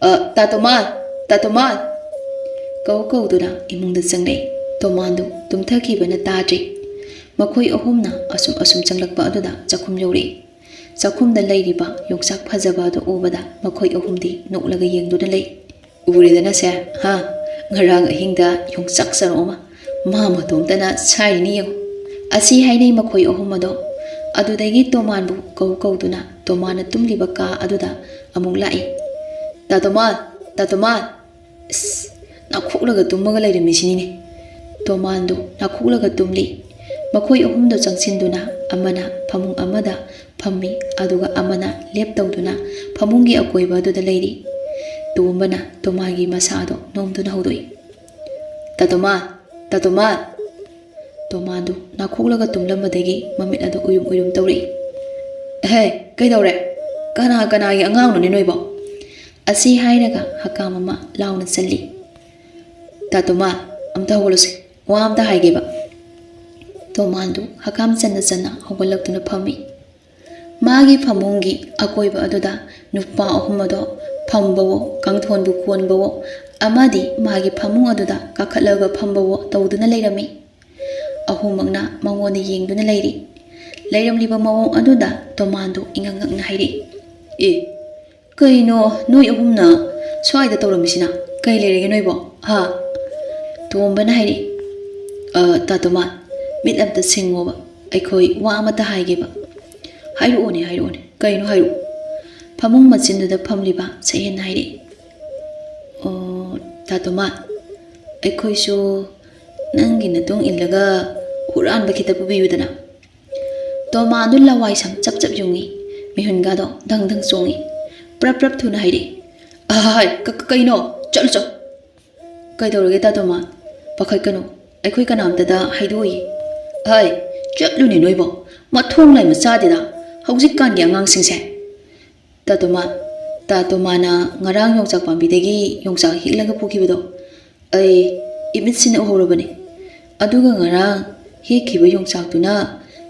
"ꯑ, ꯇꯥ ꯇꯣꯃꯥꯟ, ꯇꯥ ꯇꯣꯃꯥꯟ!" ꯀꯧ ꯀꯧꯗꯨꯅ ꯏꯃꯨꯡꯗ ꯆꯪꯂꯛꯏ꯫ ꯇꯣꯃꯥꯟꯗꯨ ꯇꯨꯝꯊꯈꯤꯕꯅ ꯇꯥꯗ꯭ꯔꯤ꯫ ꯃꯈꯣꯏ ꯑꯍꯨꯝꯅ ꯑꯁꯨꯝ ꯑꯁꯨꯝ ꯆꯪꯂꯛꯄ ꯑꯗꯨꯗ ꯆꯥꯛꯈꯨꯝ ꯌꯧꯔꯛꯏ꯫ ꯆꯥꯛꯈꯨꯝꯗ ꯂꯩꯔꯤꯕ ꯌꯣꯡꯆꯥꯛ ꯐꯖꯕ ꯑꯗꯨ ꯎꯕꯗ ꯃꯈꯣꯏ ꯑꯍꯨꯝꯗꯤ ꯅꯣꯛꯂꯒ ꯌꯦꯡꯗꯨꯅ ꯂꯩ꯫ "ꯎꯔꯦꯗꯅ ꯁꯦ, ꯍꯥ? ꯉꯔꯥꯡ ꯑꯍꯤꯡꯗ ꯌꯣꯡꯆꯥꯛ ꯆꯔꯣ ꯑꯃ ꯃꯥ ꯃꯇꯣꯝꯇꯅ ꯁꯥꯏꯔꯤꯅꯤ ꯌꯦꯡꯉꯨ꯫" ꯑꯁꯤ ꯍꯥꯏꯅꯩ ꯃꯈꯣꯏ ꯑꯍꯨꯝ ꯑꯗꯣ꯫ ꯑꯗꯨꯗꯒꯤ ꯇꯣꯃꯥꯟꯕꯨ ꯀꯧ ꯀꯧꯗꯨꯅ ꯇꯣꯃꯥꯟꯅ ꯇꯨꯝꯂꯤꯕ ꯀꯥ ꯑꯗꯨꯗ ꯑꯃꯨꯛ ꯂꯥꯛꯏ꯫ "ꯇꯥ ꯇꯣꯃꯥꯟ! ꯇꯥ ꯇꯣꯃꯥꯟ!" "ꯏꯁ, ꯅꯥꯈꯣꯛꯂꯒ ꯇꯨꯝꯃꯒ ꯂꯩꯔꯝꯃꯤꯁꯤꯅꯤꯅꯦ꯫" ꯇꯣꯃꯥꯟꯗꯨ ꯅꯥꯈꯣꯛꯂꯒ ꯇꯨꯝꯂꯤ꯫ ꯃꯈꯣꯏ ꯑꯍꯨꯝꯗꯨ ꯆꯪꯁꯤꯟꯗꯨꯅ ꯑꯃꯅ ꯐꯃꯨꯡ ꯑꯃꯗ ꯐꯝꯃꯤ, ꯑꯗꯨꯒ ꯑꯃꯅ ꯂꯦꯞ ꯇꯧꯗꯨꯅ ꯐꯃꯨꯡꯒꯤ ꯑꯀꯣꯏꯕ ꯑꯗꯨꯗ ꯂꯩꯔꯤ꯫ ꯇꯣꯝꯕꯅ ꯇꯣꯃꯥꯒꯤ ꯃꯁꯥꯗꯣ ꯅꯣꯝꯗꯨꯅ ꯍꯧꯗꯣꯛꯏ꯫ "ꯇꯥ ꯇꯣꯃꯥ, ꯇꯥ ꯇꯣꯃꯥ!" ꯇꯣꯃꯥꯗꯨ ꯅꯥꯈꯣꯛꯂꯒ ꯇꯨꯝꯂꯝꯕꯗꯒꯤ ꯃꯃꯤꯠ ꯑꯗꯨ ꯎꯏꯔꯨꯝ ꯎꯏꯔꯨꯝ ꯇꯧꯔꯛꯏ꯫ "ꯑꯍꯦ, ꯀꯩꯗꯧꯔꯦ? ꯀꯅꯥ ꯀꯅꯥꯒꯤ ꯑꯉꯥꯡꯅꯣꯅꯦ ꯅꯣꯏꯕꯣ?" ꯑꯁꯤ ꯍꯥꯏꯔꯒ ꯍꯀꯥꯝ ꯑꯃ ꯂꯥꯎꯅ ꯆꯜꯂꯤ꯫ "ꯇꯥ ꯇꯣꯃꯥ, ꯑꯝꯇ ꯍꯧꯒꯠꯂꯨꯁꯦ, ꯋꯥ ꯑꯝꯇ ꯍꯥꯏꯒꯦꯕ꯫" ꯇꯣꯃꯥꯟꯗꯨ ꯍꯀꯥꯝ ꯆꯟꯅ ꯆꯟꯅ ꯍꯧꯒꯠꯂꯛꯇꯨꯅ ꯐꯝꯃꯤ꯫ ꯃꯥꯒꯤ ꯐꯃꯨꯡꯒꯤ ꯑꯀꯣꯏꯕ ꯑꯗꯨꯗ ꯅꯨꯄꯥ ꯑꯍꯨꯝ ꯑꯗꯣ ꯐꯝꯕꯋꯣ, ꯀꯥꯡꯊꯣꯟꯕꯨ ꯀꯣꯟꯕꯋꯣ, ꯑꯃꯗꯤ ꯃꯥꯒꯤ ꯐꯃꯨꯡ ꯑꯗꯨꯗ ꯀꯥꯈꯠꯂꯒ ꯐꯝꯕꯋꯣ ꯇꯧꯗꯨꯅ ꯂꯩꯔꯝꯃꯤ꯫ ꯑꯍꯨꯝꯃꯛꯅ ꯃꯉꯣꯟꯗ ꯌꯦꯡꯗꯨꯅ ꯂꯩꯔꯤ꯫ ꯂꯩꯔꯝꯂꯤꯕ ꯃꯑꯣꯡ ꯑꯗꯨꯗ ꯇꯣꯃꯥꯟꯗꯨ ꯏꯉꯛ ꯉꯛꯅ ꯍꯥꯏꯔꯛꯏ, "ꯑꯦ, ꯀꯩꯅꯣ ꯅꯣꯏ ꯑꯍꯨꯝꯅ ꯁ꯭ꯋꯥꯏꯗ ꯇꯧꯔꯝꯃꯤꯁꯤꯅ? ꯀꯩ ꯂꯩꯔꯒꯦ ꯅꯣꯏꯕꯣ, ꯍꯥ?" ꯇꯣꯝꯕꯅ ꯍꯥꯏꯔꯛꯏ, "ꯑ, ꯇꯥ ꯇꯣꯃꯥꯟ, ꯃꯤꯠ ꯑꯝꯇ ꯁꯤꯡꯉꯣꯕ, ꯑꯩꯈꯣꯏ ꯋꯥ ꯑꯃꯇ ꯍꯥꯏꯒꯦꯕ꯫" "ꯍꯥꯏꯔꯛꯑꯣꯅꯦ, ꯍꯥꯏꯔꯛꯑꯣꯅꯦ, ꯀꯩꯅꯣ ꯍꯥꯏꯔꯛꯑꯣ꯫" ꯐꯃꯨꯡ ꯃꯆꯤꯟꯗꯨꯗ ꯐꯝꯂꯤꯕ ꯁꯛꯍꯦꯟꯅ ꯍꯥꯏꯔꯛꯏ, "ꯑꯣ, ꯇꯥ ꯇꯣꯃꯥꯟ, ꯑꯩꯈꯣꯏꯁꯨ ꯅꯪꯒꯤ ꯅꯇꯨꯡ ꯏꯜꯂꯒ ꯍꯨꯔꯥꯟꯕ ꯈꯤꯇ ꯄꯨꯕꯤꯌꯨꯗꯅ꯫" ꯇꯣꯃꯥꯟꯗꯨ ꯂꯋꯥꯏ ꯁꯝ ꯆꯞ ꯆꯞ ꯌꯨꯡꯉꯤ, ꯃꯤꯍꯨꯟꯒꯗꯣ ꯗꯪ ꯗꯪ ꯆꯣꯡꯉꯤ꯫ ꯄ꯭ꯔꯞ ꯄ꯭ꯔꯞ ꯊꯨꯅ ꯍꯥꯏꯔꯛꯏ, "ꯑꯍꯥꯏ, ꯀ-, ꯀ-, ꯀꯩꯅꯣ? ꯆꯠꯂꯨ ꯆꯣ!" "ꯀꯩꯗꯧꯔꯒꯦ ꯇꯥ ꯇꯣꯃꯥꯟ? ꯄꯥꯈꯠꯀꯅꯨ, ꯑꯩꯈꯣꯏ ꯀꯅꯥꯝꯇꯗ ꯍꯥꯏꯗꯣꯛꯑꯣꯏꯌꯦ꯫" "ꯍꯥꯏ, ꯆꯠꯂꯨꯅꯦ ꯅꯣꯏꯕꯣ, ꯃꯊꯣꯡ ꯂꯥꯏ ꯃꯆꯥꯗꯦꯗ ꯍꯧꯖꯤꯛꯀꯥꯟꯒꯤ ꯑꯉꯥꯡꯁꯤꯡꯁꯦ꯫" "ꯇꯥ ꯇꯣꯃꯥꯟ, ꯇꯥ ꯇꯣꯃꯥꯟꯅ ꯉꯔꯥꯡ ꯌꯣꯡꯆꯥꯛ ꯄꯥꯝꯕꯤꯗꯒꯤ ꯌꯣꯡꯆꯥꯛ ꯍꯦꯛꯂꯒ ꯄꯨꯈꯤꯕꯗꯣ ꯑꯩ ꯏꯃꯤꯠꯁꯤꯅ ꯎꯍꯧꯔꯕꯅꯤ꯫ ꯑꯗꯨꯒ ꯉꯔꯥꯡ ꯍꯦꯛꯈꯤꯕ ꯌꯣꯡꯆꯥꯛꯇꯨꯅ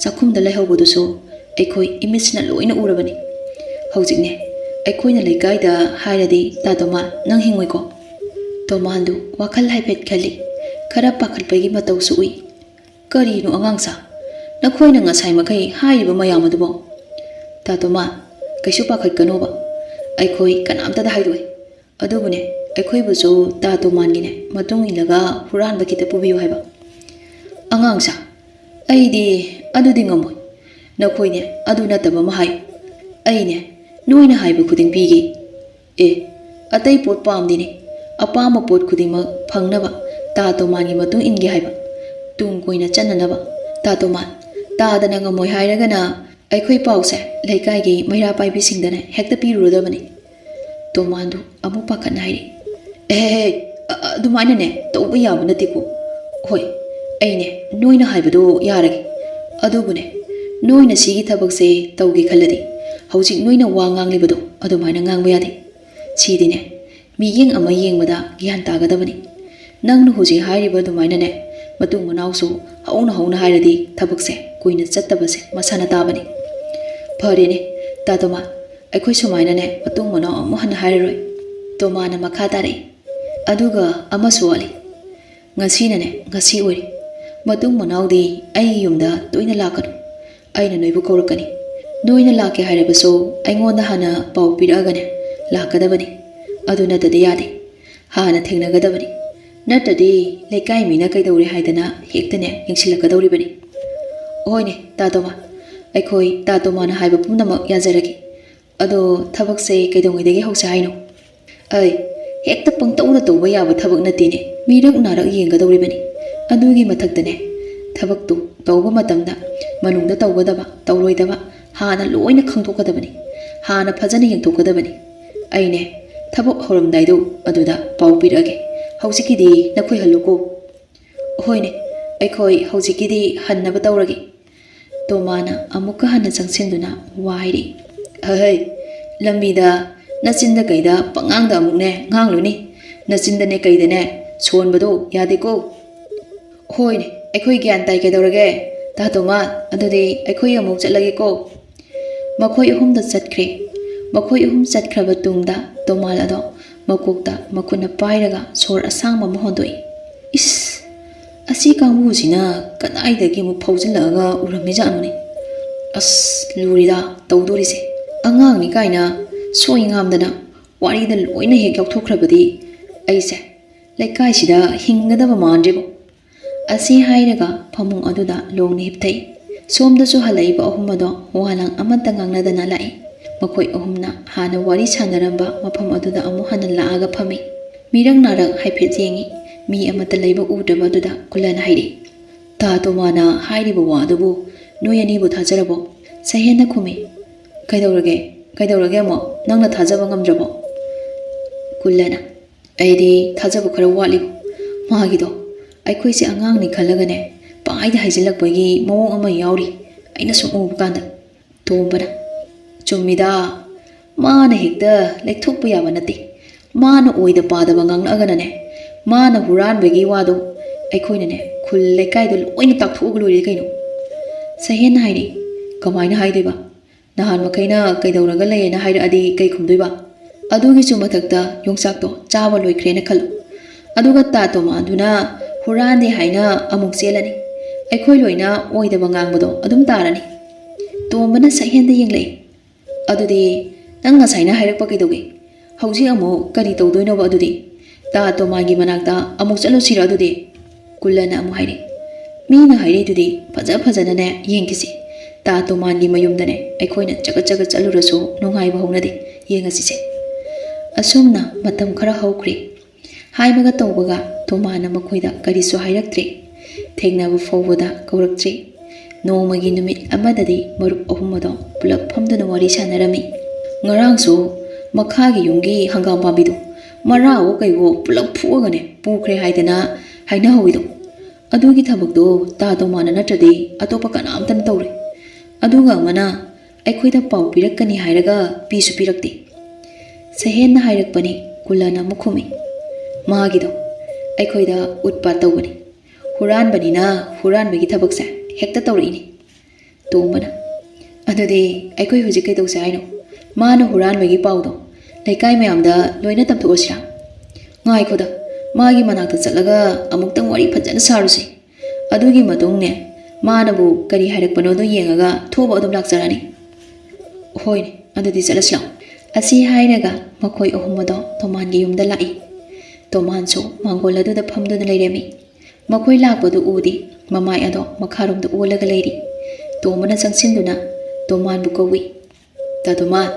ꯆꯥꯛꯈꯨꯝꯗ ꯂꯩꯍꯧꯕꯗꯨꯁꯨ ꯑꯩꯈꯣꯏ ꯏꯃꯤꯠꯁꯤꯅ ꯂꯣꯏꯅ ꯎꯔꯕꯅꯤ꯫ ꯍꯧꯖꯤꯛꯅꯦ, ꯑꯩꯈꯣꯏꯅ ꯂꯩꯀꯥꯏꯗ ꯍꯥꯏꯔꯗꯤ ꯇꯥ ꯇꯣꯃꯥꯟ, ꯅꯪ ꯍꯤꯡꯉꯣꯏꯀꯣ?" ꯇꯣꯃꯥꯟꯗꯨ ꯋꯥꯈꯜ ꯍꯥꯏꯐꯦꯠ ꯈꯜꯂꯤ꯫ ꯈꯔ ꯄꯥꯈꯠꯄꯒꯤ ꯃꯇꯧꯁꯨ ꯎꯏ꯫ "ꯀꯔꯤꯅꯣ ꯑꯉꯥꯡꯁꯥ? ꯅꯈꯣꯏꯅ ꯉꯁꯥꯏ ꯃꯈꯩ ꯍꯥꯏꯔꯤꯕ ꯃꯌꯥꯝ ꯑꯗꯨꯕꯣ?" "ꯇꯥ ꯇꯣꯃꯥꯟ, ꯀꯩꯁꯨ ꯄꯥꯈꯠꯀꯅꯣꯕ꯫ ꯑꯩꯈꯣꯏ ꯀꯅꯥꯝꯇꯗ ꯍꯥꯏꯗꯣꯛꯑꯣꯏ꯫ ꯑꯗꯨꯕꯨꯅꯦ, ꯑꯩꯈꯣꯏꯕꯨꯁꯨ ꯇꯥ ꯇꯣꯃꯥꯟꯒꯤꯅꯦ ꯃꯇꯨꯡ ꯏꯜꯂꯒ ꯍꯨꯔꯥꯟꯕ ꯈꯤꯇ ꯄꯨꯕꯤꯌꯨ ꯍꯥꯏꯕ꯫" "ꯑꯉꯥꯡꯁꯥ, ꯑꯩꯗꯤ ꯑꯗꯨꯗꯤ ꯉꯝꯃꯣꯏ꯫ ꯅꯈꯣꯏꯅꯦ ꯑꯗꯨ ꯅꯠꯇꯕ ꯑꯃ ꯍꯥꯏꯌꯨ꯫ ꯑꯩꯅꯦ ꯅꯣꯏꯅ ꯍꯥꯏꯕ ꯈꯨꯗꯤꯡ ꯄꯤꯒꯦ꯫" "ꯑꯦ, ꯑꯇꯩ ꯄꯣꯠ ꯄꯥꯝꯗꯦꯅꯦ꯫ ꯑꯄꯥꯝꯕ ꯄꯣꯠ ꯈꯨꯗꯤꯡꯃꯛ ꯐꯪꯅꯕ ꯇꯥ ꯇꯣꯃꯥꯟꯒꯤ ꯃꯇꯨꯡ ꯏꯟꯒꯦ ꯍꯥꯏꯕ꯫ ꯇꯨꯡ ꯀꯣꯏꯅ ꯆꯠꯅꯅꯕ ꯇꯥ ꯇꯣꯃꯥꯟ, ꯇꯥꯗꯅ ꯉꯝꯃꯣꯏ ꯍꯥꯏꯔꯒꯅ ꯑꯩꯈꯣꯏ ꯄꯥꯎꯁꯦ ꯂꯩꯀꯥꯏꯒꯤ ꯃꯩꯔꯥ ꯄꯥꯏꯕꯤꯁꯤꯡꯗꯅꯦ ꯍꯦꯛꯇ ꯄꯤꯔꯨꯔꯗꯕꯅꯤ꯫ ꯇꯣꯃꯥꯟꯗꯨ ꯑꯃꯨꯛ ꯄꯥꯈꯠꯅ ꯍꯥꯏꯔꯤ, "ꯑꯦꯍꯦ, ꯑ-, ꯑ-, ꯑꯗꯨꯃꯥꯏꯅꯅꯦ ꯇꯧꯕ ꯌꯥꯕ ꯅꯠꯇꯦꯀꯣ꯫ ꯍꯣꯏ, ꯑꯩꯅꯦ ꯅꯣꯏꯅ ꯍꯥꯏꯕꯗꯣ ꯌꯥꯔꯒꯦ꯫ ꯑꯗꯨꯕꯨꯅꯦ, ꯅꯣꯏꯅ ꯁꯤꯒꯤ ꯊꯕꯛꯁꯦ ꯇꯧꯒꯦ ꯈꯜꯂꯗꯤ ꯍꯧꯖꯤꯛ ꯅꯣꯏꯅ ꯋꯥ ꯉꯥꯡꯂꯤꯕꯗꯣ ꯑꯗꯨꯃꯥꯏꯅ ꯉꯥꯡꯕ ꯌꯥꯗꯦ꯫ ꯁꯤꯗꯤꯅꯦ ꯃꯤꯠꯌꯦꯡ ꯑꯃ ꯌꯦꯡꯕꯗ ꯒ꯭ꯌꯥꯟ ꯇꯥꯒꯗꯕꯅꯤ꯫ ꯅꯪꯅ ꯍꯧꯖꯤꯛ ꯍꯥꯏꯔꯤꯕ ꯑꯗꯨꯃꯥꯏꯅꯅꯦ ꯃꯇꯨꯡ ꯃꯅꯥꯎꯁꯨ ꯍꯧꯅ ꯍꯧꯅ ꯍꯥꯏꯔꯗꯤ ꯊꯕꯛꯁꯦ ꯀꯨꯏꯅ ꯆꯠꯇꯕꯁꯦ ꯃꯁꯥꯅ ꯇꯥꯕꯅꯤ꯫" "ꯐꯔꯦꯅꯦ, ꯇꯥ ꯇꯣꯃꯥꯟ, ꯑꯩꯈꯣꯏ ꯁꯨꯃꯥꯏꯅꯅꯦ ꯃꯇꯨꯡ ꯃꯅꯥꯎ ꯑꯃꯨꯛ ꯍꯟꯅ ꯍꯥꯏꯔꯔꯣꯏ꯫" ꯇꯣꯃꯥꯟꯅ ꯃꯈꯥ ꯇꯥꯔꯛꯏ꯫ "ꯑꯗꯨꯒ ꯑꯃꯁꯨ ꯋꯥꯠꯂꯤ꯫ ꯉꯁꯤꯅꯅꯦ ꯉꯁꯤ ꯑꯣꯏꯔꯦ꯫ ꯃꯇꯨꯡ ꯃꯅꯥꯎꯗꯤ ꯑꯩꯒꯤ ꯌꯨꯝꯗ ꯇꯣꯏꯅ ꯂꯥꯛꯀꯅꯨ꯫ ꯑꯩꯅ ꯅꯣꯏꯕꯨ ꯀꯧꯔꯛꯀꯅꯤ꯫ ꯅꯣꯏꯅ ꯂꯥꯛꯀꯦ ꯍꯥꯏꯔꯕꯁꯨ ꯑꯩꯉꯣꯟꯗ ꯍꯥꯟꯅ ꯄꯥꯎ ꯄꯤꯔꯛꯑꯒꯅꯦ ꯂꯥꯛꯀꯗꯕꯅꯤ꯫ ꯑꯗꯨ ꯅꯠꯇꯗꯤ ꯌꯥꯗꯦ꯫ ꯍꯥꯟꯅ ꯊꯦꯡꯅꯒꯗꯕꯅꯤ꯫ ꯅꯠꯇ꯭ꯔꯗꯤ ꯂꯩꯀꯥꯏ ꯃꯤꯅ ꯀꯩꯗꯧꯔꯦ ꯍꯥꯏꯗꯅ ꯍꯦꯛꯇꯅꯦ ꯌꯦꯡꯁꯤꯜꯂꯛꯀꯗꯧꯔꯤꯕꯅꯤ꯫" "ꯍꯣꯏꯅꯦ, ꯇꯥ ꯇꯣꯃꯥ, ꯑꯩꯈꯣꯏ ꯇꯥ ꯇꯣꯃꯥꯅ ꯍꯥꯏꯕ ꯄꯨꯝꯅꯃꯛ ꯌꯥꯖꯔꯒꯦ꯫ ꯑꯗꯣ ꯊꯕꯛꯁꯦ ꯀꯩꯗꯧꯉꯩꯗꯒꯤ ꯍꯧꯁꯦ ꯍꯥꯏꯅꯣ?" "ꯑꯩ ꯍꯦꯛꯇ ꯄꯪꯇꯧꯅ ꯇꯧꯕ ꯌꯥꯕ ꯊꯕꯛ ꯅꯠꯇꯦꯅꯦ꯫ ꯃꯤꯔꯛ ꯅꯥꯔꯛ ꯌꯦꯡꯒꯗꯧꯔꯤꯕꯅꯤ꯫ ꯑꯗꯨꯒꯤ ꯃꯊꯛꯇꯅꯦ, ꯊꯕꯛꯇꯨ ꯇꯧꯕ ꯃꯇꯝꯗ ꯃꯅꯨꯡꯗ ꯇꯧꯒꯗꯕ, ꯇꯧꯔꯣꯏꯗꯕ ꯍꯥꯟꯅ ꯂꯣꯏꯅ ꯈꯪꯗꯣꯛꯀꯗꯕꯅꯤ꯫ ꯍꯥꯟꯅ ꯐꯖꯅ ꯌꯦꯡꯊꯣꯛꯀꯗꯕꯅꯤ꯫ ꯑꯩꯅꯦ, ꯊꯕꯛ ꯍꯧꯔꯝꯗꯥꯏꯗꯣ ꯑꯗꯨꯗ ꯄꯥꯎ ꯄꯤꯔꯛꯑꯒꯦ꯫ ꯍꯧꯖꯤꯛꯀꯤꯗꯤ ꯅꯈꯣꯏ ꯍꯜꯂꯨꯀꯣ꯫" "ꯍꯣꯏꯅꯦ, ꯑꯩꯈꯣꯏ ꯍꯧꯖꯤꯛꯀꯤꯗꯤ ꯍꯟꯅꯕ ꯇꯧꯔꯒꯦ꯫" ꯇꯣꯃꯥꯅ ꯑꯃꯨꯛꯀ ꯍꯟꯅ ꯆꯪꯁꯤꯟꯗꯨꯅ ꯋꯥ ꯍꯥꯏꯔꯤ꯫ "ꯑꯍꯩ, ꯂꯝꯕꯤꯗ ꯅꯆꯤꯟꯗ ꯀꯩꯗ ꯄꯉꯥꯡꯗ ꯑꯃꯨꯛꯅꯦ ꯉꯥꯡꯂꯨꯅꯤ꯫ ꯅꯆꯤꯟꯗꯅꯦ ꯀꯩꯗꯅꯦ ꯁꯣꯟꯕꯗꯣ ꯌꯥꯗꯦꯀꯣ꯫" "ꯍꯣꯏꯅꯦ, ꯑꯩꯈꯣꯏ ꯒ꯭ꯌꯥꯟ ꯇꯥꯏ꯫ ꯀꯩꯗꯧꯔꯒꯦ? ꯇꯥ ꯇꯣꯃꯥ, ꯑꯗꯨꯗꯤ ꯑꯩꯈꯣꯏ ꯑꯃꯨꯛ ꯆꯠꯂꯒꯦꯀꯣ꯫" ꯃꯈꯣꯏ ꯑꯍꯨꯝꯗ ꯆꯠꯈ꯭ꯔꯦ꯫ ꯃꯈꯣꯏ ꯑꯍꯨꯝ ꯆꯠꯈ꯭ꯔꯕ ꯇꯨꯡꯗ ꯇꯣꯃꯥꯟ ꯑꯗꯣ ꯃꯀꯣꯛꯇ ꯃꯈꯨꯠꯅ ꯄꯥꯏꯔꯒ ꯁꯣꯔ ꯑꯁꯥꯡꯕ ꯑꯃ ꯍꯣꯟꯗꯣꯛꯏ꯫ "ꯏꯁ! ꯑꯁꯤ ꯀꯥꯡꯕꯨꯁꯤꯅ ꯀꯗꯥꯏꯗꯒꯤ ꯑꯃꯨꯛ ꯐꯥꯎꯖꯤꯜꯂꯛꯑꯒ ꯎꯔꯝꯃꯤꯖꯥꯠꯅꯣꯅꯦ? ꯑꯁ, ꯂꯨꯔꯤꯗ ꯇꯧꯗꯣꯔꯤꯁꯦ꯫ ꯑꯉꯥꯡꯅꯤ ꯀꯥꯏꯅ ꯁꯣꯏ ꯉꯥꯝꯗꯅ ꯋꯥꯔꯤꯗ ꯂꯣꯏꯅ ꯍꯦꯛ ꯌꯥꯎꯊꯣꯛꯈ꯭ꯔꯕꯗꯤ ꯑꯩꯁꯦ ꯂꯩꯀꯥꯏꯁꯤꯗ ꯍꯤꯡꯒꯗꯕ ꯃꯥꯟꯗ꯭ꯔꯦꯕꯣ꯫" ꯑꯁꯤ ꯍꯥꯏꯔꯒ ꯐꯃꯨꯡ ꯑꯗꯨꯗ ꯂꯣꯡꯅ ꯍꯤꯞꯊꯩ꯫ ꯁꯣꯝꯗꯁꯨ ꯍꯜꯂꯛꯏꯕ ꯑꯍꯨꯝ ꯑꯗꯣ ꯋꯥ ꯂꯥꯡ ꯑꯃꯠꯇ ꯉꯥꯡꯅꯗꯅ ꯂꯥꯛꯏ꯫ ꯃꯈꯣꯏ ꯑꯍꯨꯝꯅ ꯍꯥꯟꯅ ꯋꯥꯔꯤ ꯁꯥꯟꯅꯔꯝꯕ ꯃꯐꯝ ꯑꯗꯨꯗ ꯑꯃꯨꯛ ꯍꯟꯅ ꯂꯥꯛꯑꯒ ꯐꯝꯃꯤ꯫ ꯃꯤꯔꯛ ꯅꯥꯔꯛ ꯍꯥꯏꯐꯦꯠ ꯌꯦꯡꯉꯤ꯫ ꯃꯤ ꯑꯃꯠꯇ ꯂꯩꯕ ꯎꯗ꯭ꯔꯕ ꯑꯗꯨꯗ ꯀꯨꯂꯟ ꯍꯥꯏꯔꯛꯏ꯫ ꯇꯥ ꯇꯣꯃꯥꯅ ꯍꯥꯏꯔꯤꯕ ꯋꯥ ꯑꯗꯨꯕꯨ ꯅꯣꯏ ꯑꯅꯤꯕꯨ ꯊꯥꯖꯔꯕꯣ? ꯁꯍꯦꯟꯅ ꯈꯨꯝꯃꯤ꯫ ꯀꯩꯗꯧꯔꯒꯦ? ꯀꯩꯗꯧꯔꯒꯦ ꯑꯃꯨꯛ? ꯅꯪꯅ ꯊꯥꯖꯕ ꯉꯝꯗ꯭ꯔꯕꯣ? ꯀꯨꯜꯂꯅ, ꯑꯩꯗꯤ ꯊꯥꯖꯕ ꯈꯔ ꯋꯥꯠꯂꯤꯕꯣ꯫ ꯃꯥꯒꯤꯗꯣ ꯑꯩꯈꯣꯏꯁꯦ ꯑꯉꯥꯡꯅꯤ ꯈꯜꯂꯒꯅꯦ, ꯄꯪꯍꯥꯏꯗ ꯍꯥꯏꯖꯤꯜꯂꯛꯄꯒꯤ ꯃꯑꯣꯡ ꯑꯃ ꯌꯥꯎꯔꯤ, ꯑꯩꯅ ꯁꯨꯝ ꯎꯕ ꯀꯥꯟꯗ꯫ ꯇꯣꯝꯕꯅ, ꯆꯨꯝꯃꯤꯗ, ꯃꯥꯅ ꯍꯦꯛꯇ ꯂꯩꯊꯣꯛꯄ ꯌꯥꯕ ꯅꯠꯇꯦ꯫ ꯃꯥꯅ ꯑꯣꯏꯗ ꯄꯥꯗꯕ ꯉꯥꯡꯂꯛꯑꯒꯅꯅꯦ, ꯃꯥꯅ ꯍꯨꯔꯥꯟꯕꯒꯤ ꯋꯥꯗꯣ ꯑꯩꯈꯣꯏꯅꯅꯦ ꯈꯨꯜ ꯂꯩꯀꯥꯏꯗ ꯂꯣꯏꯅ ꯇꯥꯛꯊꯣꯛꯑꯒ ꯂꯣꯏꯔꯦ ꯀꯩꯅꯣ꯫ ꯁꯍꯦꯟꯅ ꯍꯥꯏꯔꯤ, ꯀꯃꯥꯏꯅ ꯍꯥꯏꯗꯣꯏꯕ? ꯅꯍꯥꯟ ꯃꯈꯩꯅ ꯀꯩꯗꯧꯔꯒ ꯂꯩꯌꯦꯅ ꯍꯥꯏꯔꯛꯑꯗꯤ ꯀꯩ ꯈꯨꯝꯗꯣꯏꯕ? ꯑꯗꯨꯒꯤꯁꯨ ꯃꯊꯛꯇ ꯌꯣꯡꯆꯥꯛꯇꯣ ꯆꯥꯕ ꯂꯣꯏꯈ꯭ꯔꯦꯅ ꯈꯜꯂꯣ꯫ ꯑꯗꯨꯒ ꯇꯥ ꯇꯣꯃꯥꯗꯨꯅ ꯍꯨꯔꯥꯟꯗꯦ ꯍꯥꯏꯅ ꯑꯃꯨꯛ ꯆꯦꯜꯂꯅꯤ꯫ ꯑꯩꯈꯣꯏ ꯂꯣꯏꯅ ꯑꯣꯏꯗꯕ ꯉꯥꯡꯕꯗꯣ ꯑꯗꯨꯝ ꯇꯥꯔꯅꯤ꯫ ꯇꯣꯝꯕꯅ ꯁꯛꯍꯦꯟꯗ ꯌꯦꯡꯂꯛꯏ꯫ ꯑꯗꯨꯗꯤ ꯅꯪ ꯉꯁꯥꯏꯅ ꯍꯥꯏꯔꯛꯄ ꯀꯩꯗꯧꯒꯦ? ꯍꯧꯖꯤꯛ ꯑꯃꯨꯛ ꯀꯔꯤ ꯇꯧꯗꯣꯏꯅꯣꯕ ꯑꯗꯨꯗꯤ? ꯇꯥ ꯇꯣꯃꯥꯒꯤ ꯃꯅꯥꯛꯇ ꯑꯃꯨꯛ ꯆꯠꯂꯨꯁꯤꯔꯣ ꯑꯗꯨꯗꯤ? ꯀꯨꯜꯂꯅ ꯑꯃꯨꯛ ꯍꯥꯏꯔꯛꯏ꯫ ꯃꯤꯅ ꯍꯥꯏꯔꯛꯏꯗꯨꯗꯤ ꯐꯖ ꯐꯖꯅꯅꯦ ꯌꯦꯡꯈꯤꯁꯤ꯫ ꯇꯥ ꯇꯣꯃꯥꯟꯒꯤ ꯃꯌꯨꯝꯗꯅꯦ ꯑꯩꯈꯣꯏꯅ ꯆꯒꯠ ꯆꯒꯠ ꯆꯠꯂꯨꯔꯁꯨ ꯅꯨꯡꯉꯥꯏꯕ ꯍꯧꯅꯗꯦ꯫ ꯌꯦꯡꯉꯁꯤꯁꯦ꯫ ꯑꯁꯨꯝꯅ ꯃꯇꯝ ꯈꯔ ꯍꯧꯈ꯭ꯔꯦ꯫ ꯍꯥꯏꯕꯒ ꯇꯧꯕꯒ ꯇꯣꯃꯥꯟꯅ ꯃꯈꯣꯏꯗ ꯀꯔꯤꯁꯨ ꯍꯥꯏꯔꯛꯇ꯭ꯔꯦ꯫ ꯊꯦꯡꯅꯕ ꯐꯥꯎꯕꯗ ꯀꯧꯔꯛꯇ꯭ꯔꯦ꯫ ꯅꯣꯡꯃꯒꯤ ꯅꯨꯃꯤꯠ ꯑꯃꯗꯗꯤ ꯃꯔꯨꯞ ꯑꯍꯨꯝ ꯑꯗꯣ ꯄꯨꯂꯞ ꯐꯝꯗꯨꯅ ꯋꯥꯔꯤ ꯁꯥꯟꯅꯔꯝꯃꯤ꯫ ꯉꯔꯥꯡꯁꯨ ꯃꯈꯥꯒꯤ ꯌꯨꯝꯒꯤ ꯍꯪꯒꯥꯝ ꯄꯥꯝꯕꯤꯗꯣ ꯃꯔꯥꯋꯣ ꯀꯩꯋꯣ ꯄꯨꯂꯞ ꯐꯨꯛꯑꯒꯅꯦ ꯄꯨꯈ꯭ꯔꯦ ꯍꯥꯏꯗꯅ ꯍꯥꯏꯅꯍꯧꯋꯤꯗꯣ꯫ ꯑꯗꯨꯒꯤ ꯊꯕꯛꯇꯣ ꯇꯥ ꯇꯣꯃꯥꯟꯅ ꯅꯠꯇ꯭ꯔꯗꯤ ꯑꯇꯣꯞꯄ ꯀꯅꯥꯝꯇꯅ ꯇꯧꯔꯣꯏ꯫ ꯑꯗꯨꯒ ꯑꯃꯅ ꯑꯩꯈꯣꯏꯗ ꯄꯥꯎ ꯄꯤꯔꯛꯀꯅꯤ ꯍꯥꯏꯔꯒ ꯄꯤꯁꯨ ꯄꯤꯔꯛꯇꯦ꯫ ꯁꯍꯦꯟꯅ ꯍꯥꯏꯔꯛꯄꯅꯤ, ꯀꯨꯜꯂꯅ ꯑꯃꯨꯛ ꯈꯨꯝꯃꯤ꯫ ꯃꯥꯒꯤꯗꯣ ꯑꯩꯈꯣꯏꯗ ꯎꯠꯄꯥꯠ ꯇꯧꯕꯅꯤ꯫ ꯍꯨꯔꯥꯟꯕꯅꯤꯅ ꯍꯨꯔꯥꯟꯕꯒꯤ ꯊꯕꯛꯁꯦ ꯍꯦꯛꯇ ꯇꯧꯔꯛꯏꯅꯤ꯫ ꯇꯣꯝꯕꯅ, ꯑꯗꯨꯗꯤ ꯑꯩꯈꯣꯏ ꯍꯧꯖꯤꯛ ꯀꯩꯗꯧꯁꯦ ꯍꯥꯏꯅꯣ? ꯃꯥꯅ ꯍꯨꯔꯥꯟꯕꯒꯤ ꯄꯥꯎꯗꯣ ꯂꯩꯀꯥꯏ ꯃꯌꯥꯝꯗ ꯂꯣꯏꯅ ꯇꯝꯊꯣꯛꯑꯁꯤꯔꯥ? ꯉꯥꯏꯈꯣꯗ, ꯃꯥꯒꯤ ꯃꯅꯥꯛꯇ ꯆꯠꯂꯒ ꯑꯃꯨꯛꯇꯪ ꯋꯥꯔꯤ ꯐꯖꯅ ꯁꯥꯔꯨꯁꯤ꯫ ꯑꯗꯨꯒꯤ ꯃꯇꯨꯡꯅꯦ, ꯃꯥꯅꯕꯨ ꯀꯔꯤ ꯍꯥꯏꯔꯛꯄꯅꯣꯗꯣ ꯌꯦꯡꯉꯒ ꯊꯣꯛꯑꯕ ꯑꯗꯨꯝ ꯂꯥꯛꯆꯔꯅꯤ꯫ ꯍꯣꯏꯅꯦ, ꯑꯗꯨꯗꯤ ꯆꯠꯂꯁꯤ ꯂꯥꯛꯑꯣ꯫ ꯑꯁꯤ ꯍꯥꯏꯔꯒ ꯃꯈꯣꯏ ꯑꯍꯨꯝ ꯑꯗꯣ ꯇꯣꯃꯥꯟꯒꯤ ꯌꯨꯝꯗ ꯂꯥꯛꯏ꯫ ꯇꯣꯃꯥꯟꯁꯨ ꯃꯥꯡꯒꯣꯜ ꯑꯗꯨꯗ ꯐꯝꯗꯨꯅ ꯂꯩꯔꯝꯃꯤ꯫ ꯃꯈꯣꯏ ꯂꯥꯛꯄꯗꯨ ꯎꯗꯦ꯫ ꯃꯃꯥꯏ ꯑꯗꯣ ꯃꯈꯥꯔꯣꯝꯗ ꯑꯣꯜꯂꯒ ꯂꯩꯔꯤ꯫ ꯇꯣꯝꯕꯅ ꯆꯪꯁꯤꯟꯗꯨꯅ ꯇꯣꯃꯥꯟꯕꯨ ꯀꯧꯏ꯫ "ꯇꯥ ꯇꯣꯃꯥꯟ!"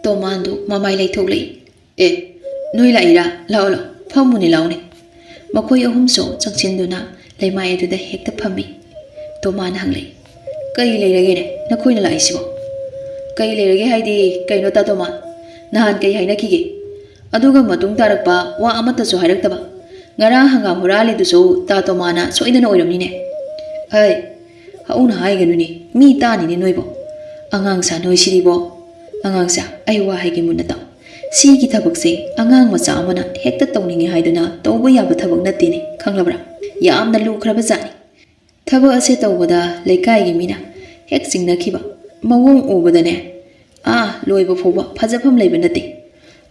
ꯇꯣꯃꯥꯟꯗꯨ ꯃꯃꯥꯏ ꯂꯩꯊꯣꯛꯂꯛꯏ꯫ "ꯑꯦ, ꯅꯣꯏ ꯂꯥꯛꯏꯔꯥ? ꯂꯥꯛꯑꯣ, ꯂꯥꯛꯑꯣ, ꯐꯝꯃꯨꯅꯦ, ꯂꯥꯛꯑꯣꯅꯦ꯫" ꯃꯈꯣꯏ ꯑꯍꯨꯝꯁꯨ ꯆꯪꯁꯤꯟꯗꯨꯅ ꯂꯩꯃꯥꯏ ꯑꯗꯨꯗ ꯍꯦꯛꯇ ꯐꯝꯃꯤ꯫ ꯇꯣꯃꯥꯅ ꯍꯪꯂꯛꯏ, "ꯀꯩ ꯂꯩꯔꯒꯦꯅꯦ ꯅꯈꯣꯏꯅ ꯂꯥꯛꯏꯁꯤꯕꯣ?" "ꯀꯩ ꯂꯩꯔꯒꯦ ꯍꯥꯏꯗꯤ ꯀꯩꯅꯣ ꯇꯥ ꯇꯣꯃꯥ? ꯅꯍꯥꯟ ꯀꯩ ꯍꯥꯏꯅꯈꯤꯒꯦ? ꯑꯗꯨꯒ ꯃꯇꯨꯡ ꯇꯥꯔꯛꯄ ꯋꯥ ꯑꯃꯠꯇꯁꯨ ꯍꯥꯏꯔꯛꯇꯕ꯫ ꯉꯔꯥꯡ ꯍꯪꯒꯥꯝ ꯍꯨꯔꯥꯜꯂꯤꯗꯨꯁꯨ ꯇꯥ ꯇꯣꯃꯥꯅ ꯁꯣꯏꯗꯅ ꯑꯣꯏꯔꯝꯅꯤꯅꯦ꯫ ꯍꯩ, ꯍꯧꯅ ꯍꯥꯏꯒꯅꯨꯅꯦ, ꯃꯤ ꯇꯥꯅꯤꯅꯦ ꯅꯣꯏꯕꯣ꯫ ꯑꯉꯥꯡꯁꯥ ꯅꯣꯏꯁꯤꯗꯤꯕꯣ꯫ ꯑꯉꯥꯡꯁꯥ, ꯑꯩ ꯋꯥ ꯍꯥꯏꯒꯦ ꯃꯨꯟꯅ ꯇꯥꯎ꯫ ꯁꯤꯒꯤ ꯊꯕꯛꯁꯦ ꯑꯉꯥꯡ ꯃꯆꯥ ꯑꯃꯅ ꯍꯦꯛꯇ ꯇꯧꯅꯤꯡꯉꯦ ꯍꯥꯏꯗꯨꯅ ꯇꯧꯕ ꯌꯥꯕ ꯊꯕꯛ ꯅꯠꯇꯦꯅꯦ, ꯈꯪꯂꯕ꯭ꯔꯥ? ꯌꯥꯝꯅ ꯂꯨꯈ꯭ꯔꯕ ꯖꯥꯠꯅꯤ꯫ ꯊꯕꯛ ꯑꯁꯦ ꯇꯧꯕꯗ ꯂꯩꯀꯥꯏꯒꯤ ꯃꯤꯅ ꯍꯦꯛ ꯆꯤꯡꯅꯈꯤꯕ ꯃꯑꯣꯡ ꯎꯕꯗꯅꯦ, ꯑꯥ ꯂꯣꯏꯕ ꯐꯥꯎꯕ ꯐꯖꯐꯝ ꯂꯩꯕ ꯅꯠꯇꯦ꯫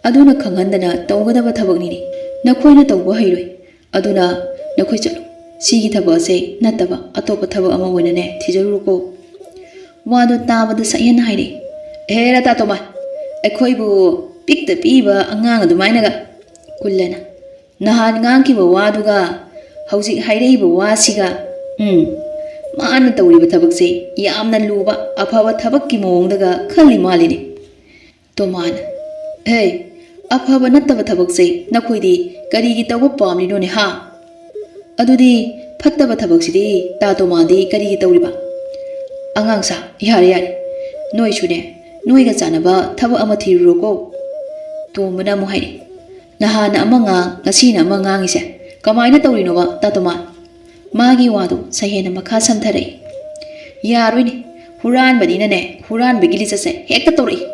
ꯑꯗꯨꯅ ꯈꯪꯍꯟꯗꯅ ꯇꯧꯒꯗꯕ ꯊꯕꯛꯅꯤꯅꯦ꯫ ꯅꯈꯣꯏꯅ ꯇꯧꯕ ꯍꯩꯔꯣꯏ꯫ ꯑꯗꯨꯅ ꯅꯈꯣꯏ ꯆꯠꯂꯣ꯫ ꯁꯤꯒꯤ ꯊꯕꯛ ꯑꯁꯦ ꯅꯠꯇꯕ ꯑꯇꯣꯞꯄ ꯊꯕꯛ ꯑꯃ ꯑꯣꯏꯅꯅꯦ ꯊꯤꯖꯔꯨꯔꯣꯀꯣ꯫" ꯋꯥꯗꯨ ꯇꯥꯕꯗ ꯁꯛꯍꯦꯟꯅ ꯍꯥꯏꯔꯛꯏ, "ꯑꯦꯍꯦ ꯔꯇꯥ ꯇꯣꯃꯥ, ꯑꯩꯈꯣꯏꯕꯨ ꯄꯤꯛꯇ ꯄꯤꯛꯏꯕ ꯑꯉꯥꯡ ꯑꯗꯨꯃꯥꯏꯅꯒ!" ꯀꯨꯜꯂꯅ, "ꯅꯍꯥꯟ ꯉꯥꯡꯈꯤꯕ ꯋꯥꯗꯨꯒ ꯍꯧꯖꯤꯛ ꯍꯥꯏꯔꯛꯏꯕ ꯋꯥꯁꯤꯒ, ꯎꯝ, ꯃꯥꯅ ꯇꯧꯔꯤꯕ ꯊꯕꯛꯁꯦ ꯌꯥꯝꯅ ꯂꯨꯕ ꯑꯐꯕ ꯊꯕꯛꯀꯤ ꯃꯑꯣꯡꯗꯒ ꯈꯜꯂꯤ ꯃꯥꯜꯂꯤꯅꯦ꯫" ꯇꯣꯃꯥꯅ, "ꯍꯦ, ꯑꯐꯕ ꯅꯠꯇꯕ ꯊꯕꯛꯁꯦ ꯅꯈꯣꯏꯗꯤ ꯀꯔꯤꯒꯤ ꯇꯧꯕ ꯄꯥꯝꯂꯤꯅꯣꯅꯦ ꯍꯥ? ꯑꯗꯨꯗꯤ ꯐꯠꯇꯕ ꯊꯕꯛꯁꯤꯗꯤ ꯇꯥ ꯇꯣꯃꯥꯗꯤ ꯀꯔꯤꯒꯤ ꯇꯧꯔꯤꯕ?" "ꯑꯉꯥꯡꯁꯥ, ꯌꯥꯔꯦ ꯌꯥꯔꯦ, ꯅꯣꯏꯁꯨꯅꯦ ꯅꯣꯏꯒ ꯆꯥꯟꯅꯕ ꯊꯕꯛ ꯑꯃ ꯊꯤꯔꯨꯔꯣꯀꯣ꯫" ꯇꯣꯝꯕꯅ ꯑꯃꯨꯛ ꯍꯥꯏꯔꯛꯏ, "ꯅꯍꯥꯟꯅ ꯑꯃ ꯉꯥꯡ, ꯉꯁꯤꯅ ꯑꯃ ꯉꯥꯡꯉꯤꯁꯦ ꯀꯃꯥꯏꯅ ꯇꯧꯔꯤꯅꯣꯕ ꯇꯥ ꯇꯣꯃꯥ?" ꯃꯥꯒꯤ ꯋꯥꯗꯨ ꯁꯍꯦꯟꯅ ꯃꯈꯥ ꯁꯝꯊꯔꯛꯏ꯫ "ꯌꯥꯔꯣꯏꯅꯦ, ꯍꯨꯔꯥꯟꯕꯅꯤꯅꯅꯦ ꯍꯨꯔꯥꯟꯕꯒꯤ ꯂꯤꯆꯠꯁꯦ ꯍꯦꯛꯇ ꯇꯧꯔꯛꯏ꯫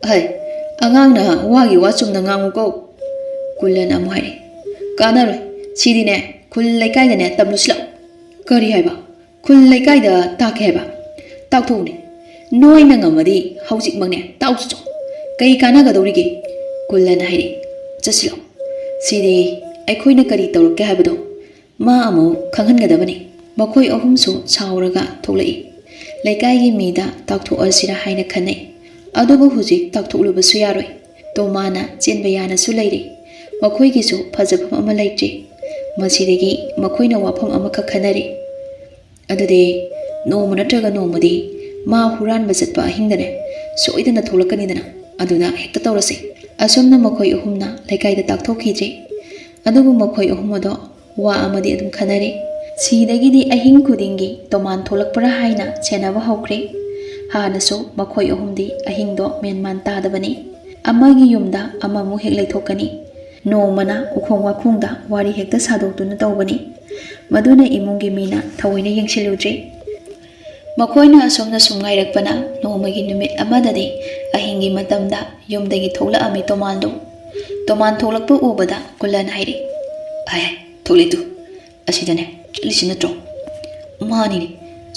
ꯑꯍꯩ, ꯑꯉꯥꯡꯅ ꯋꯥꯒꯤ ꯋꯥ ꯆꯨꯝꯅ ꯉꯥꯡꯉꯨꯀꯣ꯫" ꯀꯨꯜꯂꯟ ꯑꯃꯨꯛ ꯍꯥꯏꯔꯛꯏ, "ꯀꯥꯟꯅꯔꯣꯏ, ꯁꯤꯗꯤꯅꯦ ꯈꯨꯜ ꯂꯩꯀꯥꯏꯗꯅꯦ ꯇꯝꯂꯨꯁꯤ ꯂꯥꯎ꯫" "ꯀꯔꯤ ꯍꯥꯏꯕ? ꯈꯨꯜ ꯂꯩꯀꯥꯏꯗ ꯇꯥꯛꯀꯦ ꯍꯥꯏꯕ? ꯇꯥꯛꯊꯣꯛꯎꯅꯦ꯫ ꯅꯣꯏꯅ ꯉꯝꯃꯗꯤ ꯍꯧꯖꯤꯛꯃꯛꯅꯦ ꯇꯥꯛꯎꯆꯣ꯫ ꯀꯩ ꯀꯥꯟꯅꯒꯗꯧꯔꯤꯒꯦ?" ꯀꯨꯜꯂꯟ ꯍꯥꯏꯔꯛꯏ꯫ "ꯆꯠꯁꯤ ꯂꯥꯎ꯫ ꯁꯤꯗꯤ ꯑꯩꯈꯣꯏꯅ ꯀꯔꯤ ꯇꯧꯔꯛꯀꯦ ꯍꯥꯏꯕꯗꯣ ꯃꯥ ꯑꯃꯨꯛ ꯈꯪꯍꯟꯒꯗꯕꯅꯤ꯫" ꯃꯈꯣꯏ ꯑꯍꯨꯝꯁꯨ ꯁꯥꯎꯔꯒ ꯊꯣꯛꯂꯛꯏ꯫ ꯂꯩꯀꯥꯏꯒꯤ ꯃꯤꯗ ꯇꯥꯛꯊꯣꯛꯑꯁꯤꯔꯥ ꯍꯥꯏꯅ ꯈꯟꯅꯩ꯫ ꯑꯗꯨꯕꯨ ꯍꯧꯖꯤꯛ ꯇꯥꯛꯊꯣꯛꯂꯨꯕꯁꯨ ꯌꯥꯔꯣꯏ꯫ ꯇꯣꯃꯥꯅ ꯆꯦꯟꯕ ꯌꯥꯅꯁꯨ ꯂꯩꯔꯦ꯫ ꯃꯈꯣꯏꯒꯤꯁꯨ ꯐꯖꯐꯝ ꯑꯃ ꯂꯩꯇ꯭ꯔꯦ꯫ ꯃꯁꯤꯗꯒꯤ ꯃꯈꯣꯏꯅ ꯋꯥꯐꯝ ꯑꯃꯈꯛ ꯈꯟꯅꯔꯦ꯫ "ꯑꯗꯨꯗꯤ ꯅꯣꯡꯃ ꯅꯠꯇ꯭ꯔꯒ ꯅꯣꯡꯃꯗꯤ ꯃꯥ ꯍꯨꯔꯥꯟꯕ ꯆꯠꯄ ꯑꯍꯤꯡꯗꯅꯦ ꯁꯣꯏꯗꯅ ꯊꯣꯛꯂꯛꯀꯅꯤꯗꯅ, ꯑꯗꯨꯗ ꯍꯦꯛꯇ ꯇꯧꯔꯁꯤ꯫" ꯑꯁꯨꯝꯅ ꯃꯈꯣꯏ ꯑꯍꯨꯝꯅ ꯂꯩꯀꯥꯏꯗ ꯇꯥꯛꯊꯣꯛꯈꯤꯗ꯭ꯔꯦ꯫ ꯑꯗꯨꯕꯨ ꯃꯈꯣꯏ ꯑꯍꯨꯝ ꯑꯗꯣ ꯋꯥ ꯑꯃꯗꯤ ꯑꯗꯨꯝ ꯈꯟꯅꯔꯦ꯫ ꯁꯤꯗꯒꯤꯗꯤ ꯑꯍꯤꯡ ꯈꯨꯗꯤꯡꯒꯤ ꯇꯣꯃꯥꯟ ꯊꯣꯛꯂꯛꯄ꯭ꯔꯥ ꯍꯥꯏꯅ ꯁꯦꯟꯅꯕ ꯍꯧꯈ꯭ꯔꯦ꯫ ꯍꯥꯟꯅꯁꯨ ꯃꯈꯣꯏ ꯑꯍꯨꯝꯗꯤ ꯑꯍꯤꯡꯗꯣ ꯃꯦꯟꯃꯥꯟ ꯇꯥꯗꯕꯅꯤ꯫ ꯑꯃꯒꯤ ꯌꯨꯝꯗ ꯑꯃꯃꯨꯛ ꯍꯦꯛ ꯂꯩꯊꯣꯛꯀꯅꯤ꯫ ꯅꯣꯡꯃꯅ ꯎꯈꯣꯡ ꯋꯥꯈꯣꯡꯗ ꯋꯥꯔꯤ ꯍꯦꯛꯇ ꯁꯥꯗꯣꯛꯇꯨꯅ ꯇꯧꯕꯅꯤ꯫ ꯃꯗꯨꯅ ꯏꯃꯨꯡꯒꯤ ꯃꯤꯅ ꯊꯑꯣꯏꯅ ꯌꯦꯡꯁꯤꯜꯂꯨꯗ꯭ꯔꯦ꯫ ꯃꯈꯣꯏꯅ ꯑꯁꯨꯝꯅ ꯁꯨꯝ ꯉꯥꯏꯔꯛꯄꯅ ꯅꯣꯡꯃꯒꯤ ꯅꯨꯃꯤꯠ ꯑꯃꯗꯗꯤ ꯑꯍꯤꯡꯒꯤ ꯃꯇꯝꯗ ꯌꯨꯝꯗꯒꯤ ꯊꯣꯛꯂꯛꯑꯝꯃꯤ ꯇꯣꯃꯥꯟꯗꯣ꯫ ꯇꯣꯃꯥꯟ ꯊꯣꯛꯂꯛꯄ ꯎꯕꯗ ꯀꯨꯂꯟ ꯍꯥꯏꯔꯦ, "ꯑꯥꯏ, ꯊꯣꯛꯂꯛꯏ ꯇꯨ, ꯑꯁꯤꯗꯅꯦ ꯆꯠꯂꯤꯁꯤ ꯅꯠꯇ꯭ꯔꯣ?" "ꯃꯥꯅꯤꯅꯦ,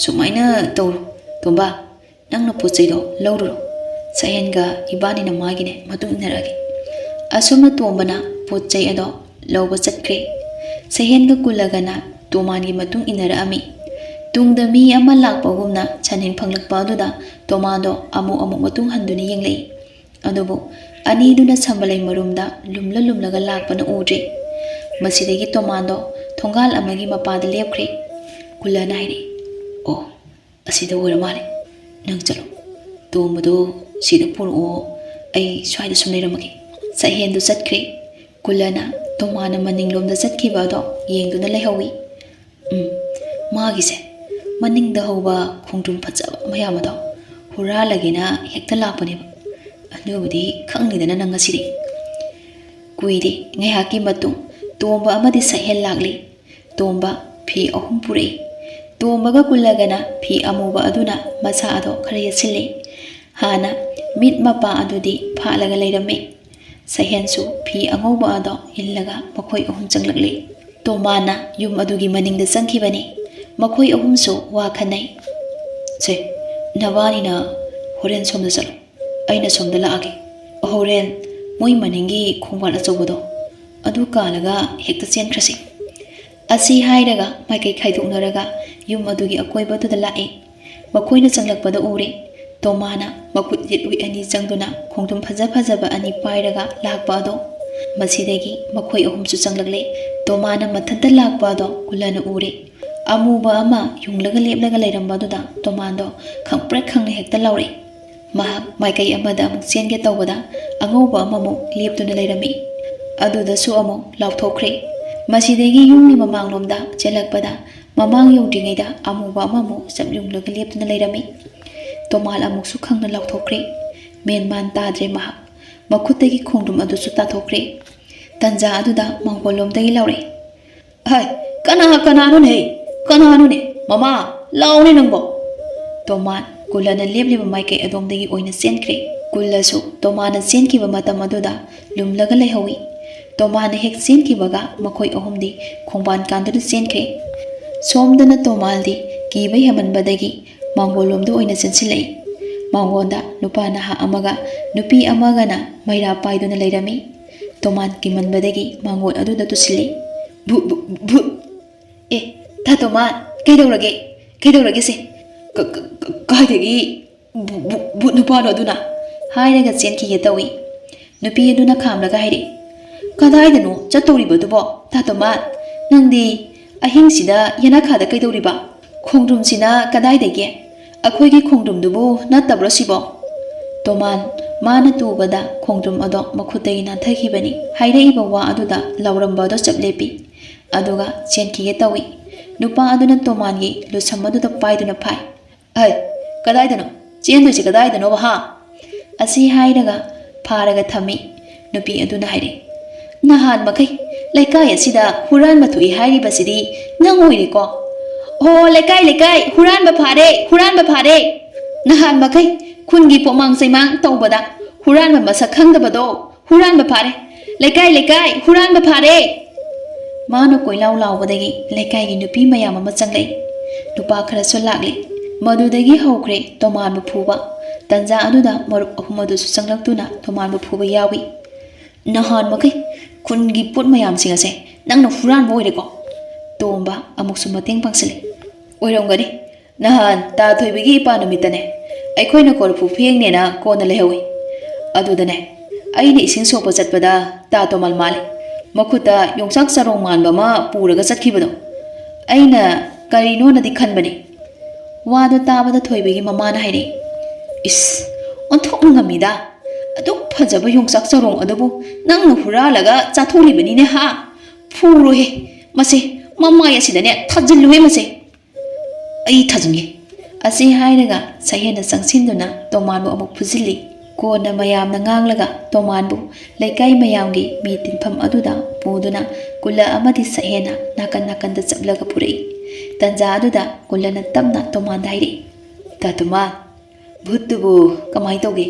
ꯁꯨꯃꯥꯏꯅ ꯇꯧꯔꯣ ꯇꯣꯝꯕ, ꯅꯪꯅ ꯄꯣꯠ ꯆꯩꯗꯣ ꯂꯧꯔꯨꯔꯣ꯫ ꯁꯍꯦꯟꯒ ꯏꯕꯥꯅꯤꯅ ꯃꯥꯒꯤꯅꯦ ꯃꯇꯨꯡ ꯏꯟꯅꯔꯛꯑꯒꯦ꯫" ꯑꯁꯨꯝꯅ ꯇꯣꯝꯕꯅ ꯄꯣꯠ ꯆꯩ ꯑꯗꯣ ꯂꯧꯕ ꯆꯠꯈ꯭ꯔꯦ꯫ ꯁꯍꯦꯟꯒ ꯀꯨꯂꯒꯅ ꯇꯣꯃꯥꯟꯒꯤ ꯃꯇꯨꯡ ꯏꯟꯅꯔꯛꯑꯝꯃꯤ꯫ ꯇꯨꯡꯗ ꯃꯤ ꯑꯃ ꯂꯥꯛꯄꯒꯨꯝꯅ ꯁꯟꯍꯦꯟ ꯐꯪꯂꯛꯄ ꯑꯗꯨꯗ ꯇꯣꯃꯥꯟꯗꯣ ꯑꯃꯨꯛ ꯑꯃꯨꯛ ꯃꯇꯨꯡ ꯍꯟꯗꯨꯅ ꯌꯦꯡꯂꯛꯏ꯫ ꯑꯗꯨꯕꯨ ꯑꯅꯤꯗꯨꯅ ꯁꯝꯕꯂꯩ ꯃꯔꯨꯝꯗ ꯂꯨꯝꯂ ꯂꯨꯝꯂꯒ ꯂꯥꯛꯄꯅ ꯎꯗ꯭ꯔꯦ꯫ ꯃꯁꯤꯗꯒꯤ ꯇꯣꯃꯥꯟꯗꯣ ꯊꯣꯡꯒꯥꯜ ꯑꯃꯒꯤ ꯃꯄꯥꯗ ꯂꯦꯞꯈ꯭ꯔꯦ꯫ ꯀꯨꯂꯅ ꯍꯥꯏꯔꯛꯏ, "ꯑꯣ, ꯑꯁꯤꯗ ꯑꯣꯏꯔ ꯃꯥꯜꯂꯦ꯫ ꯅꯪ ꯆꯠꯂꯣ꯫ ꯇꯣꯝꯕꯗꯣ ꯁꯤꯗ ꯄꯨꯔꯛꯑꯣ꯫ ꯑꯩ ꯁ꯭ꯋꯥꯏꯗ ꯁꯨꯝ ꯂꯩꯔꯝꯃꯒꯦ꯫" ꯁꯍꯦꯟꯗꯨ ꯆꯠꯈ꯭ꯔꯦ꯫ ꯀꯨꯂꯅ ꯇꯣꯃꯥꯟꯅ ꯃꯅꯤꯡꯂꯣꯝꯗ ꯆꯠꯈꯤꯕ ꯑꯗꯣ ꯌꯦꯡꯗꯨꯅ ꯂꯩꯍꯧꯏ꯫ "ꯎꯝ, ꯃꯥꯒꯤꯁꯦ ꯃꯅꯤꯡꯗ ꯍꯧꯕ ꯈꯣꯡꯗ꯭ꯔꯨꯝ ꯐꯖꯕ ꯃꯌꯥꯝ ꯑꯗꯣ ꯍꯨꯔꯥꯜꯂꯒꯦꯅ ꯍꯦꯛꯇ ꯂꯥꯛꯄꯅꯦꯕ꯫ ꯑꯗꯨꯕꯨꯗꯤ ꯈꯪꯅꯤꯗꯅ ꯅꯪ ꯉꯁꯤꯗꯤ꯫" ꯀꯨꯏꯗꯦ, ꯉꯥꯏꯍꯥꯛꯀꯤ ꯃꯇꯨꯡ ꯇꯣꯝꯕ ꯑꯃꯗꯤ ꯁꯛꯍꯦꯜ ꯂꯥꯛꯂꯤ꯫ ꯇꯣꯝꯕ ꯐꯤ ꯑꯍꯨꯝ ꯄꯨꯔꯛꯏ꯫ ꯇꯣꯝꯕꯒ ꯀꯨꯜꯂꯒꯅ ꯐꯤ ꯑꯃꯨꯕ ꯑꯗꯨꯅ ꯃꯁꯥ ꯑꯗꯣ ꯈꯔ ꯌꯦꯠꯁꯤꯜꯂꯤ꯫ ꯍꯥꯟꯅ ꯃꯤꯠ ꯃꯄꯥ ꯑꯗꯨꯗꯤ ꯐꯥꯠꯂꯒ ꯂꯩꯔꯝꯃꯤ꯫ ꯁꯍꯦꯟꯁꯨ ꯐꯤ ꯑꯉꯧꯕ ꯑꯗꯣ ꯏꯜꯂꯒ ꯃꯈꯣꯏ ꯑꯍꯨꯝ ꯆꯪꯂꯛꯂꯤ꯫ ꯇꯣꯃꯥꯟꯅ ꯌꯨꯝ ꯑꯗꯨꯒꯤ ꯃꯅꯤꯡꯗ ꯆꯪꯈꯤꯕꯅꯤ꯫ ꯃꯈꯣꯏ ꯑꯍꯨꯝꯁꯨ ꯋꯥ ꯈꯟꯅꯩ꯫ "ꯁꯦ, ꯅꯕꯥꯅꯤꯅ ꯍꯣꯔꯦꯟ ꯁꯣꯝꯗ ꯆꯠꯂꯣ, ꯑꯩꯅ ꯁꯣꯝꯗ ꯂꯥꯛꯑꯒꯦ꯫ ꯍꯣꯔꯦꯟ ꯃꯣꯏ ꯃꯅꯤꯡꯒꯤ ꯈꯣꯡꯕꯥꯜ ꯑꯆꯧꯕꯗꯣ ꯑꯗꯨ ꯀꯥꯜꯂꯒ ꯍꯦꯛꯇ ꯆꯦꯟꯈ꯭ꯔꯁꯤ꯫" ꯑꯁꯤ ꯍꯥꯏꯔꯒ ꯃꯥꯏꯀꯩ ꯈꯥꯏꯗꯣꯛꯅꯔꯒ ꯌꯨꯝ ꯑꯗꯨꯒꯤ ꯑꯀꯣꯏꯕꯗꯨꯗ ꯂꯥꯛꯏ꯫ ꯃꯈꯣꯏꯅ ꯆꯪꯂꯛꯄꯗ ꯎꯔꯦ꯫ ꯇꯣꯃꯥꯅ ꯃꯈꯨꯠ ꯌꯦꯠ ꯑꯣꯏ ꯑꯅꯤ ꯆꯪꯗꯨꯅ ꯈꯣꯡꯗ꯭ꯔꯨꯝ ꯐꯖ ꯐꯖꯕ ꯑꯅꯤ ꯄꯥꯏꯔꯒ ꯂꯥꯛꯄ ꯑꯗꯣ꯫ ꯃꯁꯤꯗꯒꯤ ꯃꯈꯣꯏ ꯑꯍꯨꯝꯁꯨ ꯆꯪꯂꯛꯂꯦ꯫ ꯇꯣꯃꯥꯅ ꯃꯊꯟꯇ ꯂꯥꯛꯄ ꯑꯗꯣ ꯀꯨꯜꯂꯅ ꯎꯔꯦ꯫ ꯑꯃꯨꯕ ꯑꯃ ꯌꯨꯡꯂꯒ ꯂꯦꯞꯂꯒ ꯂꯩꯔꯝꯕ ꯑꯗꯨꯗ ꯇꯣꯃꯥꯟꯗꯣ ꯈꯪꯄ꯭ꯔꯦꯛ ꯈꯪꯅ ꯍꯦꯛꯇ ꯂꯥꯎꯔꯛꯏ꯫ ꯃꯍꯥꯛ ꯃꯥꯏꯀꯩ ꯑꯃꯗ ꯑꯃꯨꯛ ꯆꯦꯟꯒꯦ ꯇꯧꯕꯗ ꯑꯉꯧꯕ ꯑꯃꯃꯨꯛ ꯂꯦꯞꯇꯨꯅ ꯂꯩꯔꯝꯃꯤ꯫ ꯑꯗꯨꯗꯁꯨ ꯑꯃꯨꯛ ꯂꯥꯎꯊꯣꯛꯈ꯭ꯔꯦ꯫ ꯃꯁꯤꯗꯒꯤ ꯌꯨꯝꯒꯤ ꯃꯃꯥꯡꯂꯣꯝꯗ ꯆꯦꯜꯂꯛꯄꯗ, ꯃꯃꯥꯡ ꯌꯧꯗ꯭ꯔꯤꯉꯩꯗ ꯑꯃꯨꯕ ꯑꯃꯃꯨꯛ ꯆꯞ ꯌꯨꯡꯂꯒ ꯂꯦꯞꯇꯨꯅ ꯂꯩꯔꯝꯃꯤ꯫ ꯇꯣꯃꯥꯜ ꯑꯃꯨꯛꯁꯨ ꯈꯪꯅ ꯂꯥꯎꯊꯣꯛꯈ꯭ꯔꯦ꯫ ꯃꯦꯟ ꯃꯥꯟ ꯇꯥꯗ꯭ꯔꯦ ꯃꯍꯥꯛ꯫ ꯃꯈꯨꯠꯇꯒꯤ ꯈꯣꯡꯗ꯭ꯔꯨꯝ ꯑꯗꯨꯁꯨ ꯇꯥꯊꯣꯛꯈ꯭ꯔꯦ꯫ ꯇꯟꯖꯥ ꯑꯗꯨꯗ ꯃꯥꯡꯒꯣꯜꯂꯣꯝꯗꯒꯤ ꯂꯥꯎꯔꯛꯏ, "ꯍꯥꯏ, ꯀꯅꯥ, ꯀꯅꯥꯅꯣꯅꯦ? ꯀꯅꯥꯅꯣꯅꯦ? ꯃꯃꯥ, ꯂꯥꯎꯅꯦ ꯅꯪꯕꯣ!" ꯇꯣꯃꯥꯟ ꯀꯨꯜꯂꯅ ꯂꯦꯞꯂꯤꯕ ꯃꯥꯏꯀꯩ ꯑꯗꯣꯝꯗꯒꯤ ꯑꯣꯏꯅ ꯆꯦꯟꯈ꯭ꯔꯦ꯫ ꯀꯨꯜꯂꯁꯨ ꯇꯣꯃꯥꯟꯅ ꯆꯦꯟꯈꯤꯕ ꯃꯇꯝ ꯑꯗꯨꯗ ꯂꯨꯝꯂꯒ ꯂꯩꯍꯧꯏ꯫ ꯇꯣꯃꯥꯟꯅ ꯍꯦꯛ ꯆꯦꯟꯈꯤꯕꯒ ꯃꯈꯣꯏ ꯑꯍꯨꯝꯗꯤ ꯈꯣꯡꯕꯥꯟ ꯀꯥꯟꯗꯨꯅ ꯆꯦꯟꯈ꯭ꯔꯦ꯫ ꯁꯣꯝꯗꯅ ꯇꯣꯃꯥꯜꯗꯤ ꯀꯤꯕ ꯍꯦꯟꯃꯟꯕꯗꯒꯤ ꯃꯥꯡꯒꯣꯜꯂꯣꯝꯗ ꯑꯣꯏꯅ ꯆꯦꯟꯁꯤꯜꯂꯛꯏ꯫ ꯃꯥꯡꯒꯣꯟꯗ ꯅꯨꯄꯥ ꯅꯍꯥ ꯑꯃꯒ ꯅꯨꯄꯤ ꯑꯃꯒꯅ ꯃꯩꯔꯥ ꯄꯥꯏꯗꯨꯅ ꯂꯩꯔꯝꯃꯤ꯫ ꯇꯣꯃꯥꯟ ꯀꯤꯃꯟꯕꯗꯒꯤ ꯃꯥꯡꯒꯣꯜ ꯑꯗꯨꯗ ꯇꯨꯁꯤꯜꯂꯤ꯫ "ꯚꯨꯠ, ꯚꯨꯠ, ꯚꯨꯠ!" "ꯑꯦ, ꯇꯥ ꯇꯣꯃꯥꯟ, ꯀꯩꯗꯧꯔꯒꯦ? ꯀꯩꯗꯧꯔꯒꯦꯁꯦ? ꯀ-, ꯀ-, ꯀ-, ꯀꯥꯏꯗꯒꯤ ꯚꯨ-, ꯚꯨ-, ꯚꯨꯠ ꯅꯨꯄꯥꯅꯣ ꯑꯗꯨꯅ?" ꯍꯥꯏꯔꯒ ꯆꯦꯟꯈꯤꯒꯦ ꯇꯧꯏ꯫ ꯅꯨꯄꯤ ꯑꯗꯨꯅ ꯈꯥꯝꯂꯒ ꯍꯥꯏꯔꯛꯏ, "ꯀꯗꯥꯏꯗꯅꯣ ꯆꯠꯇꯧꯔꯤꯕꯗꯨꯕꯣ, ꯇꯥ ꯇꯣꯃꯥꯟ? ꯅꯪꯗꯤ ꯑꯍꯤꯡꯁꯤꯗ ꯌꯦꯅꯈꯥꯗ ꯀꯩꯗꯧꯔꯤꯕ? ꯈꯣꯡꯗ꯭ꯔꯨꯝꯁꯤꯅ ꯀꯗꯥꯏꯗꯒꯤ? ꯑꯩꯈꯣꯏꯒꯤ ꯈꯣꯡꯗ꯭ꯔꯨꯝꯗꯨꯕꯨ ꯅꯠꯇꯕ꯭ꯔꯣ ꯁꯤꯕꯣ?" ꯇꯣꯃꯥꯟ ꯃꯥꯅ ꯇꯨꯕꯗ ꯈꯣꯡꯗ꯭ꯔꯨꯝ ꯑꯗꯣ ꯃꯈꯨꯠꯇꯒꯤ ꯅꯥꯟꯊꯈꯤꯕꯅꯤ꯫ ꯍꯥꯏꯔꯛꯏꯕ ꯋꯥ ꯑꯗꯨꯗ ꯂꯥꯎꯔꯝꯕ ꯑꯗꯣ ꯆꯞ ꯂꯦꯞꯄꯤ꯫ ꯑꯗꯨꯒ ꯆꯦꯟꯈꯤꯒꯦ ꯇꯧꯏ꯫ ꯅꯨꯄꯥ ꯑꯗꯨꯅ ꯇꯣꯃꯥꯟꯒꯤ ꯂꯨꯁꯝ ꯑꯗꯨꯗ ꯄꯥꯏꯗꯨꯅ ꯐꯥꯏ꯫ "ꯑꯩ, ꯀꯗꯥꯏꯗꯅꯣ? ꯆꯦꯟꯗꯣꯏꯁꯦ ꯀꯗꯥꯏꯗꯅꯣꯕ, ꯍꯥ?" ꯑꯁꯤ ꯍꯥꯏꯔꯒ ꯐꯥꯔꯒ ꯊꯝꯃꯤ꯫ ꯅꯨꯄꯤ ꯑꯗꯨꯅ ꯍꯥꯏꯔꯛꯏ, "ꯅꯍꯥꯟ ꯃꯈꯩ ꯂꯩꯀꯥꯏ ꯑꯁꯤꯗ ꯍꯨꯔꯥꯟꯕ ꯊꯣꯛꯏ ꯍꯥꯏꯔꯤꯕꯁꯤꯗꯤ ꯅꯪ ꯑꯣꯏꯔꯦꯀꯣ?" "ꯑꯣ, ꯂꯩꯀꯥꯏ, ꯂꯩꯀꯥꯏ, ꯍꯨꯔꯥꯟꯕ ꯐꯥꯔꯦ, ꯍꯨꯔꯥꯟꯕ ꯐꯥꯔꯦ! ꯅꯍꯥꯟ ꯃꯈꯩ ꯈꯨꯟꯒꯤ ꯄꯣꯛꯃꯥꯡ ꯆꯩꯃꯥꯡ ꯇꯧꯕꯗ ꯍꯨꯔꯥꯟꯕ ꯃꯁꯛ ꯈꯪꯗꯕꯗꯣ ꯍꯨꯔꯥꯟꯕ ꯐꯥꯔꯦ! ꯂꯩꯀꯥꯏ, ꯂꯩꯀꯥꯏ, ꯍꯨꯔꯥꯟꯕ ꯐꯥꯔꯦ!" ꯃꯥꯅ ꯀꯣꯏꯂꯥꯎ ꯂꯥꯎꯕꯗꯒꯤ ꯂꯩꯀꯥꯏꯒꯤ ꯅꯨꯄꯤ ꯃꯌꯥꯝ ꯑꯃ ꯆꯪꯂꯛꯏ꯫ ꯅꯨꯄꯥ ꯈꯔꯁꯨ ꯂꯥꯛꯂꯤ꯫ ꯃꯗꯨꯗꯒꯤ ꯍꯧꯈ꯭ꯔꯦ ꯇꯣꯃꯥꯟꯕꯨ ꯐꯨꯕ꯫ ꯇꯟꯖꯥ ꯑꯗꯨꯗ ꯃꯔꯨꯞ ꯑꯍꯨꯝ ꯑꯗꯨꯁꯨ ꯆꯪꯂꯛꯇꯨꯅ ꯇꯣꯃꯥꯟꯕꯨ ꯐꯨꯕ ꯌꯥꯎꯏ꯫ "ꯅꯍꯥꯟ ꯃꯈꯩ ꯈꯨꯟꯒꯤ ꯄꯣꯠ ꯃꯌꯥꯝꯁꯤꯡ ꯑꯁꯦ ꯅꯪꯅ ꯍꯨꯔꯥꯟꯕ ꯑꯣꯏꯔꯦꯀꯣ?" ꯇꯣꯝꯕ ꯑꯃꯨꯛꯁꯨ ꯃꯇꯦꯡ ꯄꯥꯡꯁꯤꯜꯂꯤ꯫ "ꯑꯣꯏꯔꯝꯒꯅꯤ꯫ ꯅꯍꯥꯟ ꯇꯥ ꯊꯣꯏꯕꯤꯒꯤ ꯏꯄꯥ ꯅꯨꯃꯤꯠꯇꯅꯦ, ꯑꯩꯈꯣꯏꯅ ꯀꯣꯔꯐꯨ ꯐꯦꯡꯅꯦꯅ ꯀꯣꯟꯅ ꯂꯩꯍꯧꯏ꯫ ꯑꯗꯨꯗꯅꯦ, ꯑꯩꯅ ꯏꯁꯤꯡ ꯁꯣꯛꯄ ꯆꯠꯄꯗ ꯇꯥ ꯇꯣꯃꯥꯜ ꯃꯥꯜꯂꯤ꯫ ꯃꯈꯨꯠꯇ ꯌꯣꯡꯆꯥꯛ ꯆꯔꯣꯡ ꯃꯥꯟꯕ ꯑꯃ ꯄꯨꯔꯒ ꯆꯠꯈꯤꯕꯗꯣ꯫ ꯑꯩꯅ ꯀꯔꯤꯅꯣꯅꯗꯤ ꯈꯟꯕꯅꯤ꯫" ꯋꯥꯗꯨ ꯇꯥꯕꯗ ꯊꯣꯏꯕꯤꯒꯤ ꯃꯃꯥꯅ ꯍꯥꯏꯔꯛꯏ, "ꯏꯁ, ꯑꯣꯟꯊꯣꯛꯅ ꯉꯝꯃꯤꯗ꯫ ꯑꯗꯨꯛ ꯐꯖꯕ ꯌꯣꯡꯆꯥꯛ ꯆꯔꯣꯡ ꯑꯗꯨꯕꯨ ꯅꯪꯅ ꯍꯨꯔꯥꯜꯂꯒ ꯆꯥꯊꯣꯛꯂꯤꯕꯅꯤꯅꯦ ꯍꯥ? "ꯐꯨꯔꯣꯍꯦ, ꯃꯁꯦ, ꯃꯃꯥꯏ ꯑꯁꯤꯗꯅꯦ ꯊꯥꯖꯤꯜꯂꯨꯍꯦ ꯃꯁꯦ꯫ ꯑꯩ ꯊꯥꯖꯤꯟꯒꯦ"꯫ ꯑꯁꯤ ꯍꯥꯏꯔꯒ ꯁꯛꯍꯦꯟꯅ ꯆꯪꯁꯤꯟꯗꯨꯅ ꯇꯣꯃꯥꯟꯕꯨ ꯑꯃꯨꯛ ꯐꯨꯖꯤꯜꯂꯤ꯫ ꯀꯣꯟꯅ ꯃꯌꯥꯝꯅ ꯉꯥꯡꯂꯒ ꯇꯣꯃꯥꯟꯕꯨ ꯂꯩꯀꯥꯏ ꯃꯌꯥꯝꯒꯤ ꯃꯤ ꯇꯤꯟꯐꯝ ꯑꯗꯨꯗ ꯄꯨꯗꯨꯅ ꯀꯨꯜꯂ ꯑꯃꯗꯤ ꯁꯛꯍꯦꯟꯅ ꯅꯥꯀꯟ ꯅꯥꯀꯟꯗ ꯆꯞꯂꯒ ꯄꯨꯔꯛꯏ꯫ ꯇꯟꯖꯥ ꯑꯗꯨꯗ ꯀꯨꯜꯂꯅ ꯇꯞꯅ ꯇꯣꯃꯥꯟꯗ ꯍꯥꯏꯔꯛꯏ, "ꯇꯥ ꯇꯣꯃꯥꯟ, ꯚꯨꯠꯇꯨꯕꯨ ꯀꯃꯥꯏ ꯇꯧꯒꯦ?"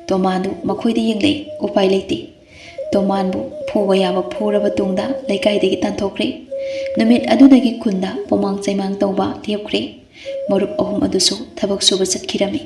ꯇꯣꯃꯥꯟꯗꯨ ꯃꯈꯣꯏꯗ ꯌꯦꯡꯂꯛꯏ꯫ ꯎꯄꯥꯏ ꯂꯩꯇꯦ꯫ ꯇꯣꯃꯥꯟꯕꯨ ꯐꯨꯕ ꯌꯥꯕ ꯐꯨꯔꯕ ꯇꯨꯡꯗ ꯂꯩꯀꯥꯏꯗꯒꯤ ꯇꯥꯟꯊꯣꯛꯈ꯭ꯔꯦ꯫ ꯅꯨꯃꯤꯠ ꯑꯗꯨꯗꯒꯤ ꯈꯨꯟꯗ ꯄꯨꯃꯥꯡ ꯆꯩꯃꯥꯡ ꯇꯧꯕ ꯂꯦꯞꯈ꯭ꯔꯦ꯫ ꯃꯔꯨꯞ ꯑꯍꯨꯝ ꯑꯗꯨꯁꯨ ꯊꯕꯛ ꯁꯨꯕ ꯆꯠꯈꯤꯔꯝꯃꯤ꯫